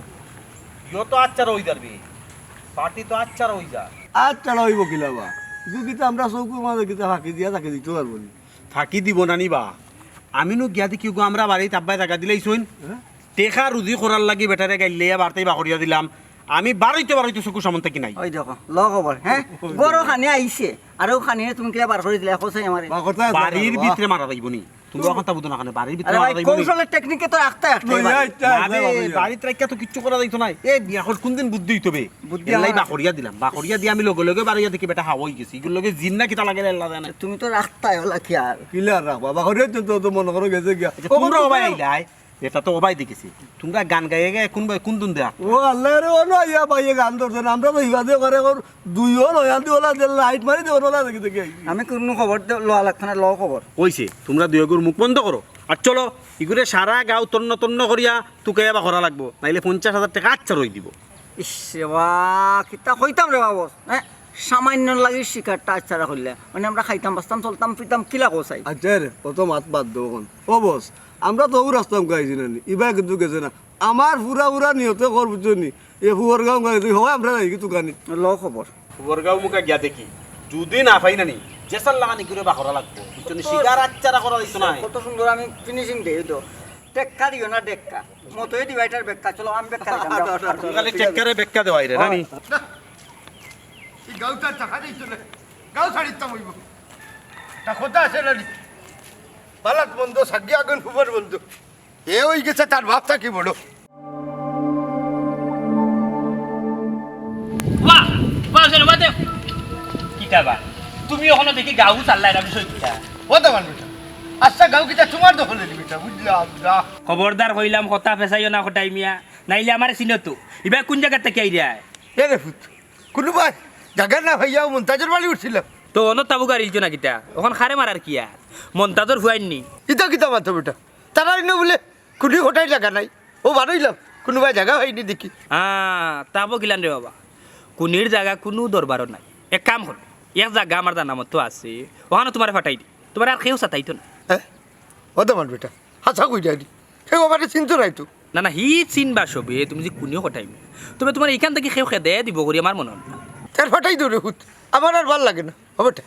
ইয়ো তো আচ্ছা রই যাবে। পার্টি তো আচ্ছা রই যা। আচ্ছা রইবো কিলা বা? ইগু কিতা আমরা চউখর মাঝে কিতা ফাঁকি দিয়া থাকি দিতো পারবো নি? ফাঁকি দিব না নি বা? আমি নু গিয়া দেখি গো, আমরা বাড়িত আব্বায় জাগা দিলাইছইন। হ্যাঁ? টেকা রুজি করার লাগি বেটারে গাইল্লাইয়া বাড়িত বাকরিয়া দিলাম। আমি বারইতে বারইতে চউখর সামন থাকি নাই। ওই দেখো, ল খবর, হ্যাঁ? গরু খানি আইছে, আর ও খানি তুমি কিলা বার করি দিলে, এখন চাই আমারে। বাড়ির ভিতরে মারা যাইবো নি? তুমি অখন তা বুঝো না কেনে? বাড়ির ভিতরে আরে মারা ভাই, যাইবো নি? কৌশলের টেকনিকে তো রাখতে রাখতে লইয়া ভাই। আইতা না আছে বে, বাবা, ইয়া। বাড়িত রাখিয়া তো কিচ্ছু করা যাইতো নায়। এ বিয়া কর, কোন দিন বুদ্ধি অইতো বে? বুদ্ধি এলাই আমার বাকরিয়া দিলাম, বাকরিয়া দিয়া আমি লগে লগে বারইয়া দেখি বেটা হাওয়া অই গেছে। ইগুর লগে জিন না কিতা লাগে আল্লাহ জানে। তুমি তো রাখতায় ওলা কি আর? কিলা আর রাখবা? বাকরিয়া তো, তো, তো মনে করো গেছে গিয়া। আচ্ছা, ও তোমরা তো ওবায় আইলায়, এটা তো ওবায় দেখেছি। তোমরা গান গাইয়ে গাইয়ে কোন বায়-, কোন দিন দেয়া? ও আল্লাহ রে, ও না, ইয়া ভাই, এ গান ধরছে না। আমরা তো হিবাদে করে কর, দুইও নয়, আনতে ওলা যে লাইট মারি দে, ওলা দেখি দেখি আইছি। আমি কোনো খবর দে-, লওয়া লাগতো না, লও খবর। কইছে, তোমরা দুইওগুর মুখ বন্ধ করো। আর চলো, ইগুরে সারা গাঁও তন্ন তন্ন করিয়া তুকাইয়া বাকরা লাগবো, নাইলে পঞ্চাশ হাজার টেকা আচ্ছা রই দিব। ইস রে বা, কিতা কইতাম রে বাবস, হ্যাঁ? সামান্য লাগি শিকারটা আচ্ছা রাখলে, মানে আমরা খাইতাম, বাঁচতাম, চলতাম, ফিরতাম, কিলা কও চাই? আচ্ছা রে, অত মাত বাদ দেও অখন। ও বস, আমরা তো ও রাস্তা মুখা আইছি না নি, ইবায় কিন্তু গেছে না। আমার পুরা পুরা নিয়তে কর, বুঝছো নি? এ ফুয়ারগাঁও মুখা গেছে, হয় আমরা যাই কিন্তু গানি। লও খবর। ফুয়ারগাঁও মুখা গিয়া দেখি, যদি না পাই না নি, যেসার লাগানি করে বাকরা লাগবো, বুঝছো নি? শিকার আচ্ছা রাখা দিত না। কত সুন্দর আমি ফিনিশিং দেই তো। টেক্কা দিও না, টেক্কা। মতোই দিবা এটার বেক্কা। চলো, আমি বেক্কা দিলাম, যাও। খালি টেক্কারে বেক্কা দেওয়াই রে, নানি? না, এই গাঁওটা টাকা দিই চলে। গাঁও ছাড়িতাম অইবো। তা কথা আছে না নি? বালাত বন্ধ, সাগি আগুন ফুবর বন্ধ। এ অই গেছে তার বাপ থাকি বড়। বাহ, বাহ, শোনো, বাহ, দেও। কিতা বা? তুমি অখনো দেখি গাঁও চাল্লায় না বিষয় কিতা? ও তো মানুষ। আচ্ছা, গাঁও কিতা তোমার দখলে নি বেটা, বুঝলাম না। খবরদার কইলাম, কথা ফেসাইও না, কটাই মিয়া। নাইলে আমারে চিনো তো। ইবায় কোন জাগাত থাকি আইরায়? এ রে ফুত, কুনুবায় জাগা না পাইয়াউ মন্তাজর বাড়ি উঠছিলাম। তো অনো তাবু গাড়িলছো না কিতা? অখন খারে মারার কি আর? মন্তাজর ফুয়াইন নি? ইতা কিতা মাতো বেটা? তারা ইনো বুলে কুনি কটাই জাগা নাই। অউ বারইলাম, কুনুবায় জাগা পাইনি দেখি। হ্যাঁ, তাবো গিলান রে বাবা। কুনির জাগা কুনু দরবারও নাই। এক কাম করো, এক জাগা আমার জানা মতো আছে, অখানো তুমারে ফাটাই দি। তুমারে আর কেউ সাতাইতো না। হ্যাঁ? ও তো আমার বেটা, হাছা কইরায় নি। কেউ আমারে চিনতো নায় তো। না, না, হি চিনবা সবে, তুমি যে কুনিও কটাই মিয়া। তবে তুমার ইখান থাকি কেউ খেদে দিব করি আমার মনো অয় না। তার ফাটাই দেও রে ফুত, আমার আর ভালা লাগে না। ও বেটা,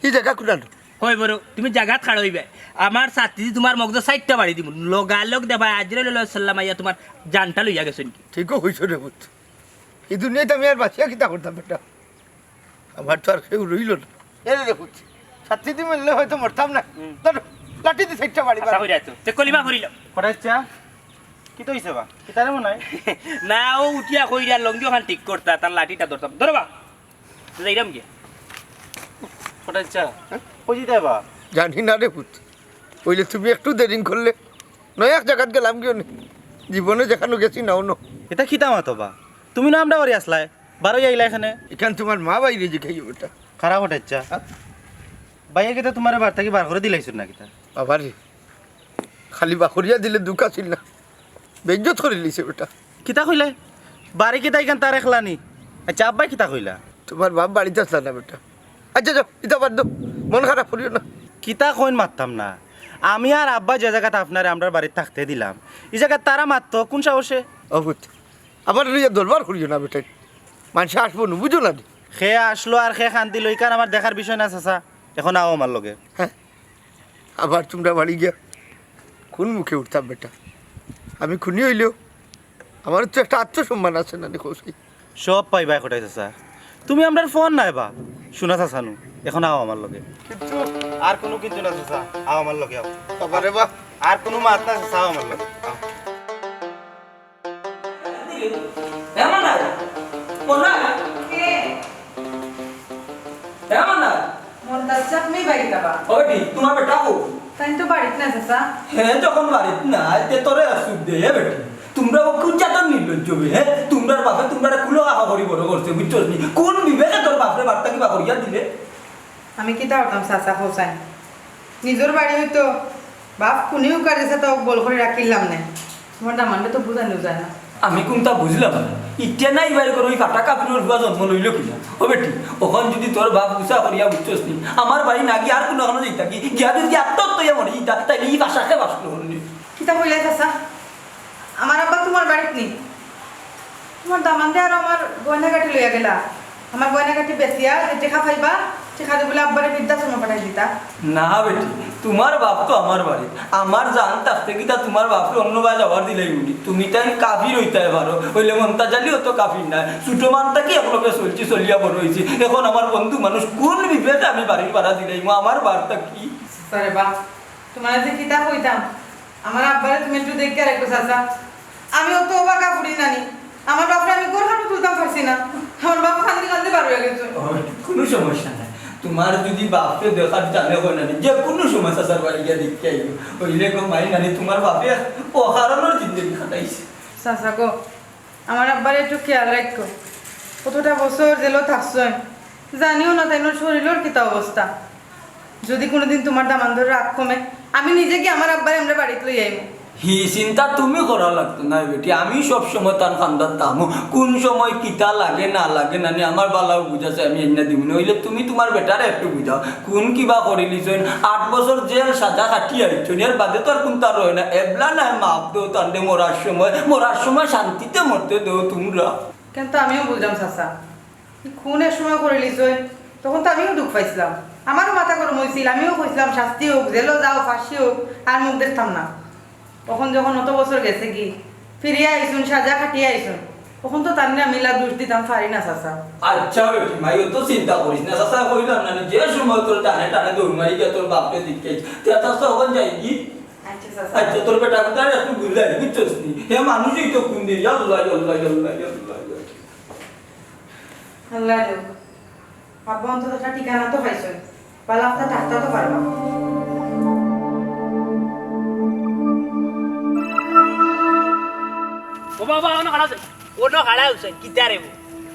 ই জাগা কুনানো? কই বড়, তুমি জাগাত খাড়া অইবায়। আমার ছাত্রী তুমার মগজো চাইরটা বাড়ি দিমু। লগালগ দেখবায় আজরাইল আলাইহিস সালাম আইয়া তুমার জানটা লইয়া গেছইন কি। ঠিকউ কইছো রে ফুত। ই দুনিয়াত আমি আর বাঁচিয়া কিতা করতাম বেটা? আমার তো আর কেউ রইলো না। এ রে ফুত, ছাত্রী দি মরলে হয়তো মরতাম না। হুম। ধরো, লাঠি দি চাইরটা বাড়ি মারো। আচ্ছা, কইরা তো। তে কলিমা পড়িলাম। কটাই চা? কিতা অইছে বা? কিতারে মনে অয়? না, অউ উঠিয়া কইরা লুঙ্গি অখান ঠিক করতা, তার লাঠিটা ধরতাম। ধরো বা। যাইরাম গিয়া। কটাই চা? হ্যাঁ? কই দিতে বা? জানি না রে ফুত। অইলে তুমি একটু দেরি করলে, নয়া এক জাগাত গেলাম গিয়া নি। জীবনে যেখানো গেছি না অনো। ইতা কিতা মাতো বা? তুমি না আমরার বাড়ি আছলায়, বারইয়া আইলায় কেনে? ইখান তুমার মা বাইরে জিকাইও বেটা। খারাপ কটাই চা। হ্যাঁ? ভাইয়ে কিতা তুমারে বাড়ি থাকি বার করি দিলাইছইন না কিতা? বাবা রে, খালি বাকরিয়া দিলে দুখ আছিল না, বেইজ্জত করিলিছে বেটা। কিতা কইলায়? বাড়ি কিতা ইখান তার একলা নি? আচ্ছা, আব্বায় কিতা কইলা? তুমার বাপ বাড়িত আছলা না বেটা। আচ্ছা যাও, ইতা বাদ দেও, মন খারাপ করিও না। কিতা কইন মাততাম না, আমি আর আব্বায় যে জাগাত আপনারে আমরার বাড়িত থাকতে দিলাম, ই জাগাত তারা মাততো কুন সাহসে? ও ফুত, আমারে লইয়া দরবার করিও না বেটাইন, মানষে আসবো নু, বুঝো না নি? কে আসলো আর কে কান্দিলো, ইখান আমার দেখার বিষয় না চাচা। অখন আও আমার লগে। হ্যাঁ, আবার তুমরা বাড়ি গিয়া কুন মুখে উঠতাম বেটা? আমি খুনি অইলেও আমার তো একটা আত্মসম্মান আছে না নি, কও চাই? সব পাইবায় কটাই চাচা। তুমি আমরার ফোন নাই বা, শুনা চাচা নু। অখন আও আমার লগে। কিন্তু আর কুনু কিন্তু না চাচা, আও আমার লগে আও। বাবা রে বা। আর কুনু মাত না চাচা, আও আমার লগে, আও। এ মান্না, মান্না। কে? এ মান্না। মন্তাজ চাচা, তুমি বাড়িত আবা? ওই দি, তুমার বেটা কো? তাইন তো বাড়িত না, চাচা। হে যখন বাড়িত না, তে তোরে আর সুখ দে, হে বেটি। তুমরা অউ কুন জাতর নির্লজ্জ বে, হে? তোমরার বাপে তোমরারে কুলো কাকা করি বড় করছে, বুঝছস নি? কোন বিবেকে তোর বাপরে বাড়ি থাকি বার করিয়া দিলে? আমি কিতা করতাম চাচা, কও চাইন? নিজর বাড়ি অইতো, বাপ কুনি উকার দিছে, তাও বল করি রাখিলাম না। তুমার দামান্দরে তো বুঝানি যায় না। আমি কুনতা বুঝলাম না। ইটা নাই বাইর করো, ওই ফাটা কাফিরর ফুয়া জন্ম লইল কিনা? ও বেটি, অখন যুদি তোর বাপ গুছা করিয়া, বুঝছস নি, আমার বাড়ি না গিয়া আর কুনু খানো যাইতা কি? গিয়া যুদি আত্মহত্যা অইয়া মরি যাইতা, তাইলে ই ভাষা কে বাস করবো নি? কিতা কইলা চাচা? আমার আব্বা তুমার বাড়িত নি? তুমার দামান্দে আর আমার গয়নাগাটি লইয়া গেলা। আমার গয়নাগাটি বেচিয়া যে টেকা পাইবা, টেকা দি বুলে আব্বারে বৃদ্ধাশ্রমো পাঠাই দিতা। না বেটি, তুমার বাপ তো আমার বাড়িত। আমার জান থাকতে কিতা তুমার বাপরে অন্য বায় যাওয়ার দিলাইমু নি? তুমি তাইন কাফির অইতায় পারো, অইলে মন্তাজ আলীও তো কাফির নায়। ছোট মান থাকি একলগে চলছি, চলিয়া বড় অইছি। অখন আমার বন্ধু মানুষ, কোন বিবেকে আমি বাড়ির ভাড়া দিলাইমু? আমার বাড়ি থাকি। আরে বা, তুমারে যে কিতা কইতাম, আমার আব্বারে তুমি একটু দেখিয়া রাখো চাচা। আমি অত অবাকা ফুড়ি নানি, আমার বাপরে আমি ঘর খানো তুলতাম পারছি না। আমার বাপ কান্দি কান্দি বার অইয়া গেছে। ও, কুনু সমস্যা নাই। তুমার যুদি বাপরে দেখার জানে অয় না, যে কুনু সময় চাচার বাড়ি গিয়া দেখিয়া আইও। অইলে গো মাই নানি, তুমার বাপে অকারণর জিন্দেগি কাটাইছে। চাচা গো, আমার আব্বারে একটু খেয়াল রাখো। কতটা বছর জেলো থাকছইন, জানিও না তাইনর শরীলর কিতা অবস্থা। যুদি কুনুদিন তুমার দামান্দর রাগ কমে, আমি নিজে গিয়া আমার আব্বারে আমরার বাড়িত লই আইমু। হি চিন্তা তুমি করা লাগতো নায় বেটি, আমি সব সময় তান কান্দাত থাকমু। কুন সময় কিতা লাগে না লাগে নানি আমার ভালাউ বুঝ আছে, আমি আনিয়া দিমু নে। অইলে তুমি তুমার বেটারে একটু বুঝাও, কুন কিবা করিলিছইন, আট বছর জেল সাজা কাটিয়া আইছইন, এর বাদে তো আর কুনতা রয় না। এবলা নায় মাফ দেও তানরে মরার সময়, মরার সময় শান্তিতে মরতে দেও তুমরা। কিন্তু আমিও বুঝলাম চাচা, খুন এক সময় করিলিছইন, তখন তো আমিও দুখ পাইছলাম, আমারও মাথা গরম অইছিল, আমিও কইছলাম শাস্তি অউক, জেলো যাও, ফাঁসি অউক, আর মুখ দেখতাম না। অখন যখন অত বছর গেছেগি, ফিরিয়া আইছইন, সাজা কাটিয়া আইছইন, অখন তো তানরে আমি ইলা দুষ দিতাম পারি না চাচা। আচ্ছা বেটি মাই, অত চিন্তা করিস না, চাচা কইলাম না নি, যে সময় তোর টানে টানে দৌড় মারি গিয়া তোর বাপরে দেখিয়া আইস। তে চাচা অখন যাইগি? আচ্ছা চাচা। আচ্ছা, তোর বেটা কুনতা একটু বুঝাই, বুঝছস নি? হে মানুষই তো কুন দিন, ইয়াল্লা, ইয়াল্লা, ইয়াল্লা, ইয়াল্লা, ইয়াল্লা। আল্লাহ দেউক। আব্বা অন্তত একটা ঠিকানা তো পাইছইন। বালা একটা থাকতা তো পারবা। ও বাবা, অনো খাড়া আছে। অনো খাড়া অইছইন, কিতা রে বো?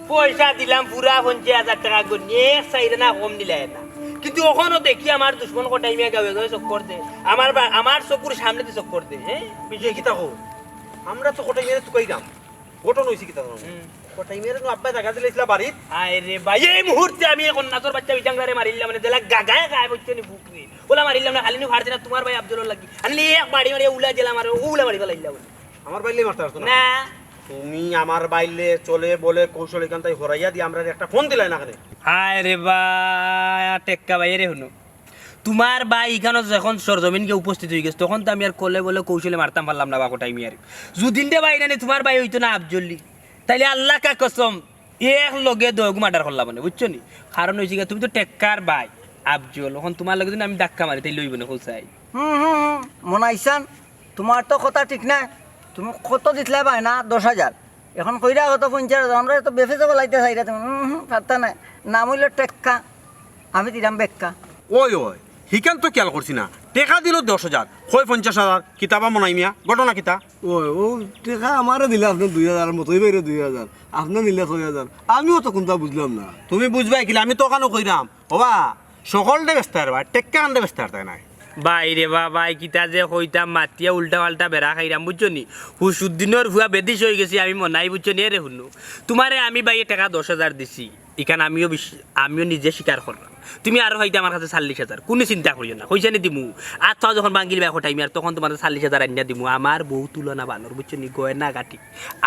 পয়সা দিলাম পুরা পঞ্চাশ হাজার টেকা গো, এক চাইরে না কম দিলায় না। কিন্তু অখনো দেখি আমার দুশমন কটাই মিয়া গাঁওয়ে গাঁওয়ে চক্কর দে। আমার বা-, আমার চকুর সামনেদি চক্কর দে, হে? বিজয়, কিতা কও? আমরা তো কটাই মিয়ারে তুকাইলাম। ঘটনা অইছে কিতা জানো? হুম। কটাই মিয়ারে নু আব্বায় জাগা দিলাইছলা বাড়িত। আয় রে ভাই, এই মুহূর্তে আমি অখন নাচর বাচ্চা বিজাংলারে মারিলাম, মানে, জেলা গাগায় গায় বইতে নি বুক রে। ওলা মারিলাম না, খালি নু ফারছি না, তুমার ভাই আফজলর লাগি। আনলে এক বাড়ি মারিয়া উলা জেলা মারে, উলা মারি ফালাইলা বলে। আমার বাইলে মারতে পারতো না। না। তুমি আমার বাইলে চলে বলে কৌশল ইখান তাই হরাইয়া দিয়া আমরারে একটা ফোন দিলায় না কেনে? হায় রে বা, টেক্কা ভাই রে, হুনো। তুমার ভাই ইখানো যখন সরজমিন গিয়া উপস্থিত অইগেছে, তখন তো আমি আর কলে বলে কৌশলে মারতাম পারলাম না বা কটাই মিয়ারে। যুদিন রে ভাই নানি তুমার ভাই অইতো না আফজলি, তাইলে আল্লাহ কা কসম, এক লগে দুইগু মার্ডার করলাম মানে, বুঝছো নি? কারণ অইছে গিয়া, তুমি তো টেক্কার ভাই আফজল, অখন তুমার লগে যুদি আমি ধাক্কা মারি, তাইলে অইবো না, কও চাই। হুম, হুম, হুম, মনাইছান, তুমার তো কথা ঠিক নায়। তুমি কত দিছলায় বায়না? দশ হাজার। অখন কইরা কত? পঞ্চাশ হাজার। আমরা তো বেফেজে বলাইতে চাইরা তুমি। হুম, হুম, পারতা নায়। নাম অইলো টেক্কা, আমি দিরাম বেক্কা। ওই, ওই, হিখান তো খেয়াল করছি না। টেকা দিলো দশ হাজার, কয় পঞ্চাশ হাজার, কিতা বা মনাই মিয়া, ঘটনা কিতা? ওই, ও টেকা আমারে দিলা আপনে দুই হাজার, আর মতই বাইরে দুই হাজার, আপনে নিলা ছয় হাজার। আমিও তো কুনতা বুঝলাম না। তুমি বুঝবায় কিলা, আমি তো অখানো কইরাম। ওবা, সকলটা ব্যস্ত আর ভাই, টেক্কা আনতে ব্যস্ত আর তাই নাই। ভাই রে বা, ভাই, কিতা যে কইতাম, মাতিয়া উল্টা পাল্টা বেড়া খাইরাম, বুঝছো নি? হুসুদ্দিনর ফুয়া বেদিস অইগেছি, আমি মনাই, বুঝছো নি? এরে হুনো, তুমারে আমি ভাইয়ে টেকা দশ হাজার দিছি, ইখান আমিও বিশ-, আমিও নিজে স্বীকার করলাম। তুমি আরো পাইতায় আমার কাছে চাল্লিশ হাজার, কুনু চিন্তা করিও না, কইছে নি দিমু। আর তো যখন বাঙ্গিল ভাই কটাই মিয়ার, তখন তুমারে চাল্লিশ হাজার আনিয়া দিমু। আমার বউ তুলনা বানর, বুঝছো নি? গয়না গাটি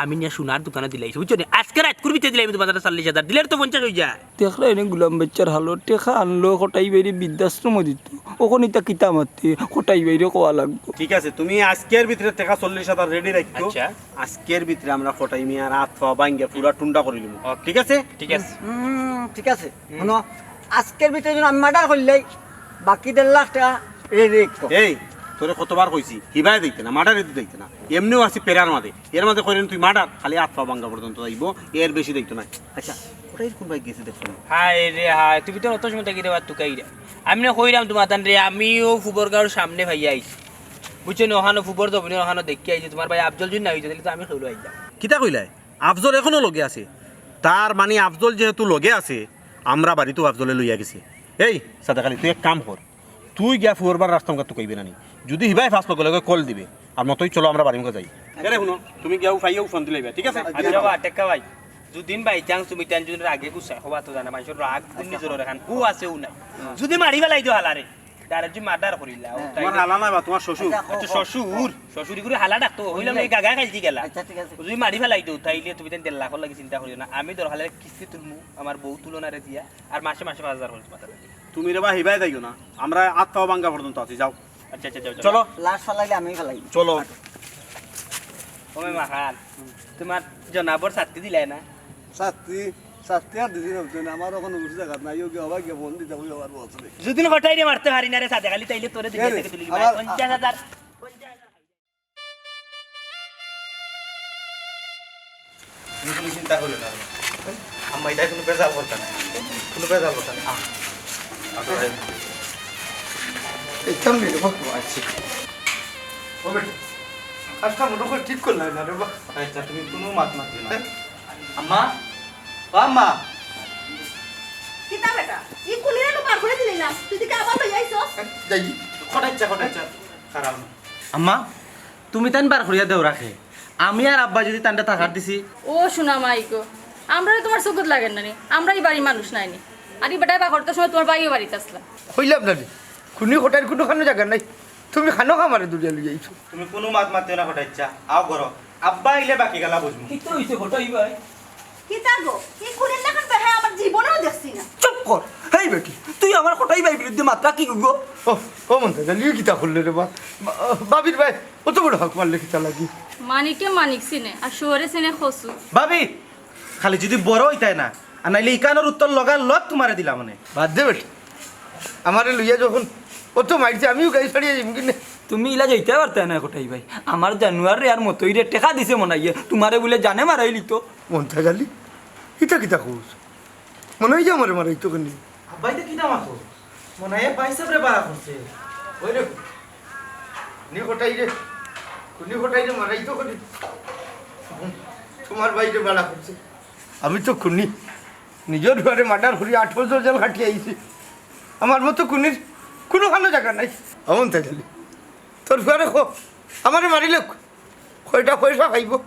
আমি নিয়া সোনার দোকানো দিলাইছি, বুঝছো নি? আজকে রাইতকুর ভিতরে দিলাইমু তুমারে চাল্লিশ হাজার, দিলে তো পঞ্চাশ অইযায়। দেখরায় নি গুলাম বাইচ্চার হালত, টেকা আনলো কটাই বাইরে বৃদ্ধাশ্রমো দিতো, অখন ইতা কিতা মাতে, কটাই বাইরে কওয়া লাগবো। ঠিক আছে, তুমি আজকের ভিতরে টেকা চল্লিশ হাজার রেডি রাখো। আচ্ছা। আজকের ভিতরে আমরা কটাই মিয়ার আত পা ভাঙ্গিয়া পুরা টুন্ডা করি দিমু। ওকে। ঠিক আছে? ঠিক আছে। হুম, ঠিক আছে। হুম। হুনো, আজকের ভিতরে যুদি আমি মার্ডার করলাই, বাকি দেড় লাখ টেকা রেডি রাখো। এই, তোরে কতবার কইছি, হিবায় দিতে না, মার্ডারে দিতে না। এমনেও আছি পেরার মাঝে, এর মাঝে কইরেন তুই মার্ডার, খালি আত পা ভাঙ্গা পর্যন্ত যাইবো, এর বেশি দিতো না। আচ্ছা, কটাইর কুন ভাই গেছে দেখছো নি? হায় রে হায়, তুমি তো অত সময় থাকি রে বা তুকাইরা। আমি না কইরাম তুমার তান রে, আমিও ফুবর গাঁওর সামনে ভাইয়া আইছি। বুঝছো নি, অখানো ফুবর জমিনর অখানো দেখিয়া আইছি, তুমার ভাই আফজল যুদি না অইতো, তাইলে তো আমি খেউলো আইতাম। কিতা কইলায়? আফজল এখনো লগে আছে। তার মানে আফজল যেহেতু লগে আছে, আমরা বাড়িত আফজলে লইয়া গেছি। এই সাদেক আলী, তুই এক কাম কর, তুই গিয়া ফুয়ার বাড়ির রাস্তা মুখা তুকাইবে না নি। যদি হিবায় পাস লগে লগে কল দিবে, আর মতই চলো আমরা বাড়ি মুখা যাই। এরে হুনো, তুমি গিয়া উফাইয়া ফোন দিলাইবা, ঠিক আছে? আচ্ছা, বাবা, টেক্কা ভাই, দুদিন by chance তুমি তান দুদিন আগে গুছা হবা তো জানা, মানুষর রাগ গুন্নি জোর এখান, ও আছে ও নাই। যদি মারি ফেলাই দিও হালারে, তারে যদি মার্ডার করিলা, ও তাইলে তোমার হালা না বা তোমার শ্বশুর। আচ্ছা, ক-, আচ্ছা, ক-, শ্বশুর, শ্বশুরি করে হালা ডাকতো, হইলাম না, এই গাগা খাইছি গেলা। আচ্ছা, ঠিক আছে। ও যদি মারি ফেলাই দিও, তাইলে তুমি তান দেড় লাখ লাগি চিন্তা করিও না। আমি দরকার হলে কিস্তি তুলমু, আমার বউ তুলনারে দিয়া, আর মাসে মাসে পাঁচ হাজার খরচ মাথা লাগে। তুমি রে বা হিবায় যাইও না, আমরা আত্মাও ভাঙ্গা পর্যন্ত আছি, যাও। আচ্ছা, আচ্ছা, যাও, যাও। চলো। লাশ ফালাইলে আমি ফালাই। চলো। ও মে মাখান, তোমার জনাবর শাস্তি দিলাই না? শাস্তি, শাস্তি আর দিছি না, বুঝছো না? আমার এখন উচিত জায়গা নাই, ওকে আবার গিয়ে ফোন দিতে হবে, আবার বলছে। যদি কটাই রে মারতে পারি না রে, সাদে খালি তাইলে তোরে দিকে কে রে? থেকে তুলি আবার পঞ্চাশ হাজার। তুমি কোনো চিন্তা করিও না। আম্মা, এটা কোনো বেজাল কথা না। কোনো বেজাল কথা না। আহ। আচ্ছা, ভাই। এই, কেমন রে বাবা? আচ্ছা। ও বেটা, কাজটা মনে করে ঠিক করলাম না রে বাবা। আচ্ছা, তুমি কোনো মাত মাতিও না। হ্যাঁ? আম্মা, ও আম্মা। কিতা বেটা? ই কুলিরে তো বার করে দিলি না। তুই দিকে আবার লই আইছস? হ্যাঁ, যাই। কটাইচ্ছা, কটাইচ্ছা। খারাপ না। আম্মা, তুমি তান বার করিয়া দেও রাখে। আমি আর আব্বা যদি তানটা থাকার দিছি। ও সোনা মাই গো, আমরা তোমার চকুত লাগের না নি, আমরা এই বাড়ির মানুষ নায় নি। আর এই বেটায় বার করতে সময় তোমার ভাইও বাড়িত আসলা। কইলাম না নি, খুনি কটাইর কোনো খানো জায়গা নাই। তুমি খানো খামারে দূরে লই আইছো। তুমি কোনো মাত মাতিও না কটাইচ্ছা, আও করো। আব্বা আইলে বাকি গালা বুঝমু। কিতা হইছে কটাই ভাই? কিতা গো? ই কুলির লাখান বেহায়া আমার জীবনেও দেখছি না। চুপ কর। হেই বেটি, তুই আমার কটাই ভাই বিরুদ্ধে মাতরা কি গো? ও, ও মন্তাজ আলী, কিতা করলে রে বা? বা-, বাবির ভাই, অত বড় হক মারলে কিতা লাগি? মানিকে মানিক চিনে, আর শুয়োরে চিনে কচু। ভাবি, খালি যদি বড় হইতায় না, আর নাইলে ইকানোর উত্তর লগার লগ তোমারে দিলাম মানে। বাদ দে বেটি, আমারে লইয়া যখন অত মারছে, আমিও গাড়ি ছাড়িয়ে যাইমু কিনে। তুমি ইলা যাইতে পারতায় না কটাই ভাই। আমার জানুয়ার রে আর মতই রে টেকা দিছে মনাইয়ে, তোমারে বুলে জানে মারাইলিতো। মন্তাজ আলী, ইতা কিতা কস? মনাইয়ে আমারে মারাইতো কেনে? আব্বাই তো কিতা মাতো? মনাইয়ে ভাই সাবরে বাড়া করছে। ওই রে, নি কটাই রে, নি কটাই রে মারাইতো কেনে? তোমার ভাইরে বাড়া করছে। আমি তো খুনি। নিজর ফুয়ারে মার্ডার করি আট বছর জেল খাটিয়া আইছি। আমার মতো খুনির কোনো ভালো জায়গা নাই। অমন তাই খালি। তোর ফুয়ারে কো, আমারে মারিলে কয়টা পয়সা পাইবো?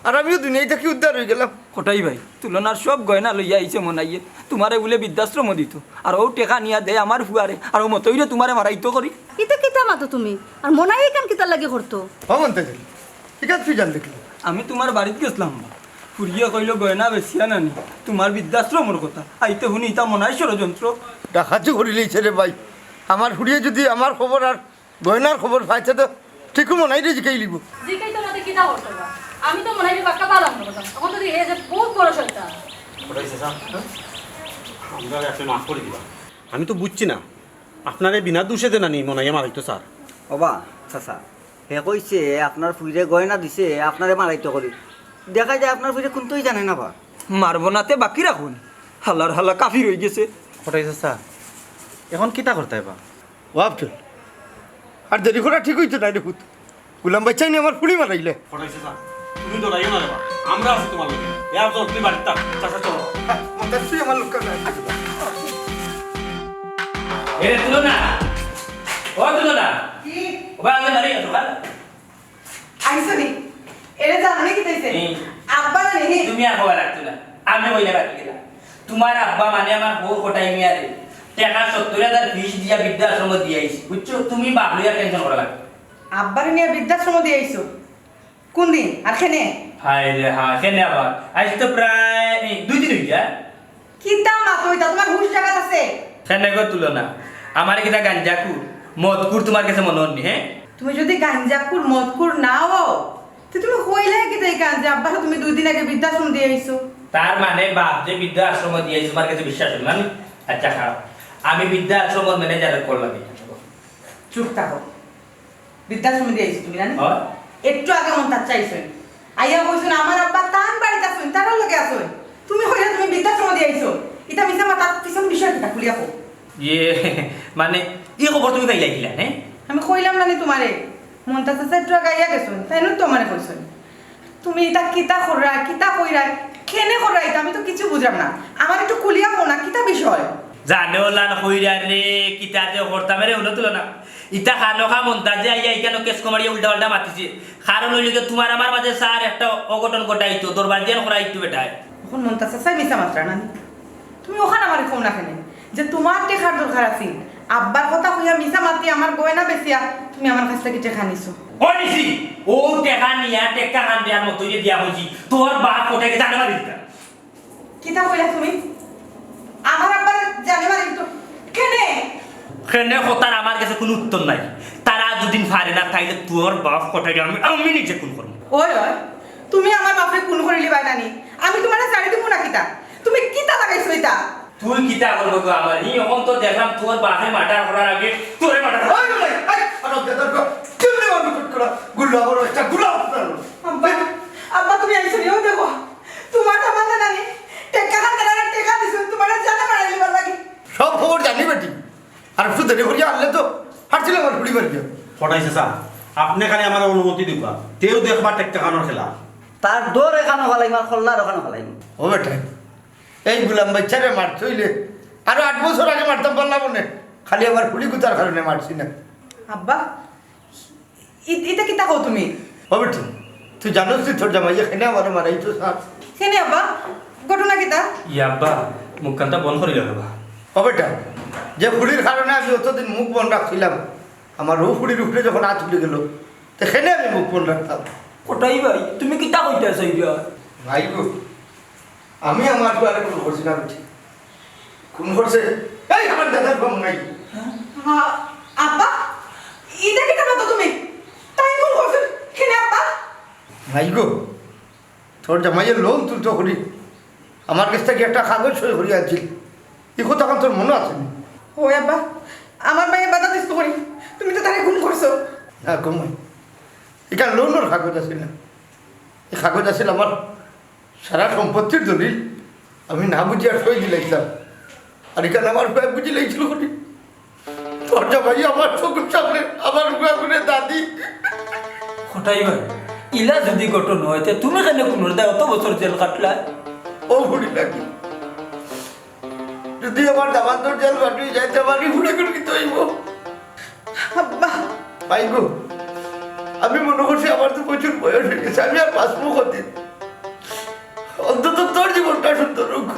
আর আমিও দুনিয়া থাকি উদ্ধার হয়ে গেলাম। কটাই ভাই, তুলনার সব গয়না লইয়া আইছে মনাইয়ে। তোমারে বুলে বৃদ্ধাশ্রম দিত। আর ও টেকা নিয়া দেয় আমার ফুয়ারে। আর ও মতইরে তোমারে মারাইতো করি। ইতা কিতা মাতো তুমি? আর মনাইয়ে ইখান কিতার লাগি করতো? অমন তাই খালি। ঠিক আছে, তুই জান দেখলি। আমি তোমার বাড়িত গেছিলাম। ফুরিয়ে কইলো গয়না বেচিয়া নানি। তোমার বৃদ্ধাশ্রমর কথা। আইতে হুনি ইতা মনাইর ষড়যন্ত্র। ডাকাতি করিলিছে রে ভাই। আমার ফুরিয়ে যদি আমার খবর আর গয়নার খবর পাইতে তো ঠিকই মনাইরে জিকাইলিবো। জিকাইতো না তে কিতা করতো বা? আমি তো মনাইরে বাক্কা বালা মনে করতাম। তখন তো দেখি এই যে বহুত বড় শয়তান। কটাই চাচা, আমরারে আপনে মাফ করি দিবা। আমি তো বুঝছি না, আপনারে বিনা দোষে দে নানি মনাইয়ে মারাইতো স্যার। ওবা, চাচা, হে কইছে আপনার ফুইরে গয়না দিছে, আপনারে মারাইতো করি। দেখা যায় আপনার ফুইরে কুন্তাউ জানে না বা। মারবো না তে বাকি রাখুন। হালার হালা কাফির হয়ে গেছে। কটাই চাচা, এখন কিতা করতায় বা? ও আফজল, আর দেরি করা ঠিক হইতো না রে পুত। গুলাম বাচ্চাই নি আমার ফুড়ি মারাইলে। কটাই চাচা, তুমি ডরাইও না রে বা। আমরা আছি তোমার লগে। এ আফজল, তুমি বাড়িত থাক। চাচা, চলো। হ্যাঁ, মন্তাজ, তুই আমার লোক না। এরে তুলো না। ও তুলো না। কি? ও বা, আমি বাড়ি আছো, হ্যাঁ? আইছো নি? এরে জানো নি কিতা অইছে? হুম। আব্বা না নি? তুমি আর কওয়া লাগতো না। আমি কইলে বাকি গেলাম। তোমার আব্বা মানে আমার বউ কটাই মিয়ারে টেকা সত্তর হাজার ফিস দিয়া বৃদ্ধাশ্রম দিয়া আইছি। বুঝছো? তুমি বাপ লইয়া টেনশন করা লাগবে। আব্বারে নিয়া বৃদ্ধাশ্রম দিয়া আইছো? কোন দিন? আর কেনে? হায় রে হায়, কেনে আবার? আইজ তো প্রায় এই দুই দিন হই যায়। কিতা মাতো ইতা? তোমার হুশ জাগাত আছে? কেনে গো তুলো না? আমারে কিতা গাঞ্জাকুর, মদকুর তোমার কাছে মনে হননি, হ্যাঁ? তুমি যদি গাঞ্জাকুর, মদকুর না হও, তে তুমি কইলে কিতা ইখান যে আব্বারে তুমি দুই দিন আগে বৃদ্ধাশ্রম দিয়া আইছো? তার মানে বাপ যে বৃদ্ধাশ্রম দিয়া আইছে, তোমার কাছে বিশ্বাস হইল না? আমি, আচ্ছা, খারাপ। আমি বৃদ্ধাশ্রমর ম্যানেজারের কল লাগাই। চুপ থাকো। বৃদ্ধাশ্রম দিয়া আইছো তুমি, জানো? হয়। একটু আগে মন্তাজ চাইছইন। আইয়া কইছইন, "আমার আব্বা তান বাড়িত আছইন, তারার লগে আছইন।" তুমি কইলা তুমি বৃদ্ধাশ্রম দিয়া আইছো। ইতা মিছা মাত, তার পিছন বিষয় কিতা খুলিয়া কও। ইয়ে, মানে, ই খবর তুমি পাইলা কিলা, হে? আমি কইলাম না নি তোমারে? মন্তাজ চাচা একটু আগে আইয়া গেছইন, তাইন তো আমারে কইছইন। তুমি ইতা কিতা কররায়, কিতা কইরায়, কেনে কররায় ইতা? আমি তো কিচ্ছু বুঝরাম না। আমারে একটু খুলিয়া কও না, কিতা বিষয়? জানে ওলান কইরা রে, কিতা যে করতাম রে, হুনো তুলনা। ইতা খানোখা মন্তাজে আইয়া ইখানো কেস কমারিয়া উল্টা পাল্টা মাতিছে। কারণ অইলো গি, তুমার আমার মাঝে স্যার একটা অঘটন ঘটাইতো, দরবার দিয়ান করাইতো বেটায়। অখন মন্তাজ চাচায় মিছা মাতরা নানি? তুমি অখান আমারে কও না কেনে যে তুমার টেকার দরকার আছিল? আব্বার কথা কইয়া মিছা মাতি আমার গয়না বেচিয়া তুমি আমার কাছ থাকি টেকা নিছো। ও নিছি, অউ টেকা নিয়া টেক্কা কান দেয়ার মতো অইয়া দিয়া কইছি, তোর বাপ কটাইরে জানে মারি দিতা। কিতা কইলা তুমি? আমার আব্বারে জানে মারি দিতো? কেনে? কেনে কথার আমার গেছে কুনু উত্তর নাই। তারা যুদি পারে না, তাইলে তোর বাপ কটাইরে আমি, আমি নিজে খুন করমু। ওই, ওই, তুমি আমার বাপরে খুন করিলিবায় নানি? আমি তুমারে ছাড়ি দিমু না কিতা? তুমি কিতা লাগাইছো ইতা? তুই কিতা করবে গো আমার? ই অখন তো দেখলাম তোর বাপে মার্ডার করার আগে তোরে মার্ডার। ওই, ওই, ওই, আরে, দাদা গো, কেমনে মানুষ করা? গুল্লা বড় একটা গুল্লা আপনার। আব্বা, আব্বা, তুমি আইছো নি? ওই দেখো, তুমার দামান্দে নানি টেক্কা খান তারা টেকা দিছইন, তুমারে জানে মারাইলিবার লাগি। সব খবর জানি বেটি। আর একটু দেরি করিয়া আনলে তো হারছিল আমার ফুড়ি বাড়ি। কটাই চাচা, আপনে খালি আমারে অনুমতি দিবা, তেউ দেখবা টেক্কা খানোর খেলা। তার দর এখানো ফালাইমু, আর কল্লার ওখানো ফালাইমু। ও বেটা, এই গুলাম বাচ্চারে মারতে অইলে আরো আট বছর আগে মারতাম পারলাম মনে, খালি আমার ফুড়ি কুতার কারণে মারছি না। আব্বা, ই-, ইতা কিতা কও তুমি? ও বেটি, তুই জানোস নি তোর জামাইয়ে কেনে আমারে মারাইতো চায়? কেনে আব্বা? ঘটনা কিতা? ই আব্বা, মুখখানটা বন্ধ করিলাও আব্বা। ও বেটা, যে ফুড়ির কারণে আমি অতদিন মুখ বন্ধ রাখছিলাম, আমার অউ ফুড়ির উপরে যখন আত উঠি গেল, তে কেনে আমি মুখ বন্ধ রাখতাম? কটাই ভাই, তুমি কিতা কইতায় চাইরায়? ভাই গো, আমি আমার ফুয়ারে খুন করছি না বেটি। খুন করছে এই আমার দাদার ফুয়া মনাই। হ্যাঁ, আব্বা, ইতা কিতা মাতো তুমি? তাই খুন করছে? কেনে আব্বা? ভাই গো, তোর জামাইয়ে লোন তুলতো করি আমার কাছ থাকি একটা কাগজ সই করি আনছিল। ই কথা অখন তোর মনো আছে নি? ও আব্বা, আমার ভাইয়ে বাধা দিছিল করি, তুমি তো তারে খুন করছো। না গো মাই, ইখান লোনর কাগজ আছিল না, ই কাগজ আছিল আমার সারা সম্পত্তির দলিল। আমি না বুঝিয়া সই দিলাইছিলাম, আর ইখান আমার ফুয়ায় বুঝিলাইছিল করি। তোর জামাই আমার চকুর সামনে আমার ফুয়াগুরে দাদি। কটাই ভাই, ইলা যুদি ঘটনা অয়, তে তুমি কেনে খুনর দায় অত বছর জেল কাটলায়? ও ফুড়ি নাকি? যুদি আমার দামান্দর জেল বাটুই যায়, তে আমার ফুড়ি কুন কিতা অইবো? আব্বা। ভাই গো, আমি মনো করছি আমার তো প্রচুর বয়স অই গেছে, আমি আর বাঁচমু কতদিন? অন্তত তোর জীবনটা সুন্দর অউক।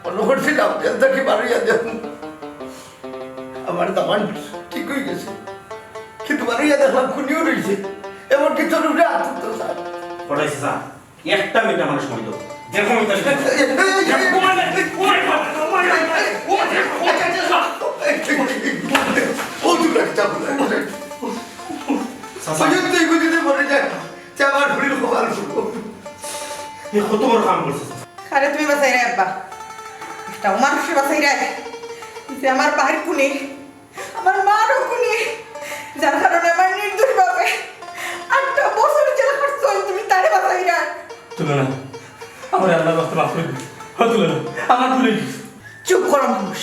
মনো করছিলাম জেল থাকি বারইয়া দেখ, আমার দামান ঠিক অই গেছে, কিন্তু বারইয়া দেখলাম খুনিও রইছে, এমনকি তোর উপরে আত তুলতো চায়। কটাই চাচা, একটা মিনিট আমারে সময় দেও। দেখো আমি তার সাথে এই, এই, এই, এই, ও মাই গড, ও মাই গড, ও মাই গড, ও মাই গড, ও মাই গড। ও তুই একটা বলে। চাচা। ওই যে তুই গুলিতে মরে যায়, তে আমার ফুড়ির কপাল ফুটো। এ কত বড় কাম করছে। কারে তুমি বাঁচাইরায় আব্বা? একটা অমানুষরে বাঁচাইরায়, যে আমার ভাইর খুনি, আমার মারও খুনি, যার কারণে আমার নির্দোষ বাপে আটটা বছর জেল খাটছইন, তুমি তারে বাঁচাইরায়। তুলনা, আমারে আল্লার ওয়াস্তে মাফ করি দিস। ও তুলনা, আমার ভুল অই গেছে। চুপ করো মানুষ,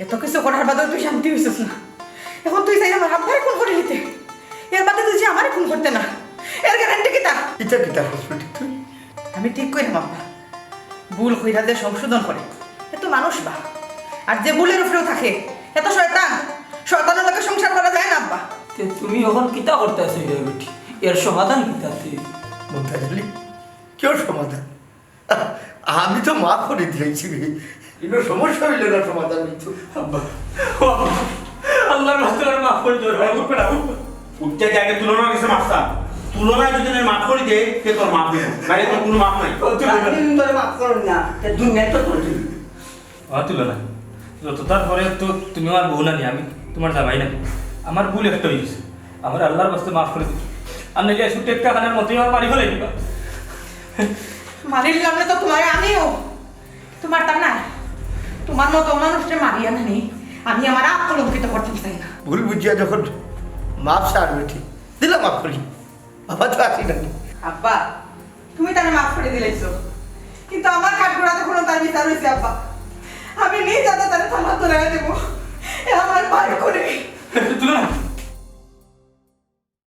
এত কিছু করার বাদেও তুই শান্তি অইছস না। অখন তুই চাইলে আমার আব্বারে খুন করিলিতে, এর বাদে তুই যে আমারে খুন করতে না, এর গ্যারান্টি কিতা? ইটা কিতা কস বেটি তুই? আমি ঠিক কইরাম আব্বা, ভুল কইরা যে সংশোধন করে, এ তো মানুষ বা। আর যে ভুলর উপরেউ থাকে, এ তো শয়তান। শয়তানর লগে সংসার করা যায় না আব্বা। তে তুমি অখন কিতা করতায় চাইরায় বেটি? এর সমাধান কিতা তে? মুমতাজ আলী, কিওর সমাধান? আমি তো মাফ করি দিলাইছি রে। ইনো সমস্যা অইলে না সমাধান অইতো। আব্বা, ও আব্বা, আল্লার ওয়াস্তে আমারে মাফ করি দেও। ভাই, উঠবে না। উঠতে গিয়া আগে তুলনার কাছে মাফ চা। তুলনায় যদি আমি মাফ করি দেই, তে তোর মাফ অইবো। নাইলে তোর কুনু মাফ নাই। ও তুলনা। আপনি ধরে মাফ করুন না, তে দুনিয়ায় তো করবেন। ও তুলনা, যত তার পরে তো তুমি আমার বউ নানি, আমি তুমার জামাই নানি। আমার ভুল একটা অই গেছে, আমারে আল্লার ওয়াস্তে মাফ করি দিও। আর নাইলে আইজ টেক্কা খানার মতোই আমারে মারি ফালাই দিবা। মারিলিলাম না তো তুমারে আমিও। তুমার তা না, তুমার মতো মানুষরে মারিয়া নানি আমি আমার আপ কলঙ্কিত করতাম চাই না। ভুল বুঝিয়া যখন মাফ চার বেটি, দিলাম মাফ করি। বাবা তো আছি নানি। আব্বা, তুমি তারে মাফ করি দিলাইছো, কিন্তু আমার কাঠগড়াত অখনো তার বিচার অইছে আব্বা। আমি নিজ আতে তারে থানাত ধরাইয়া দিমু। এ আমার ভাইর খুনি। তুলনা,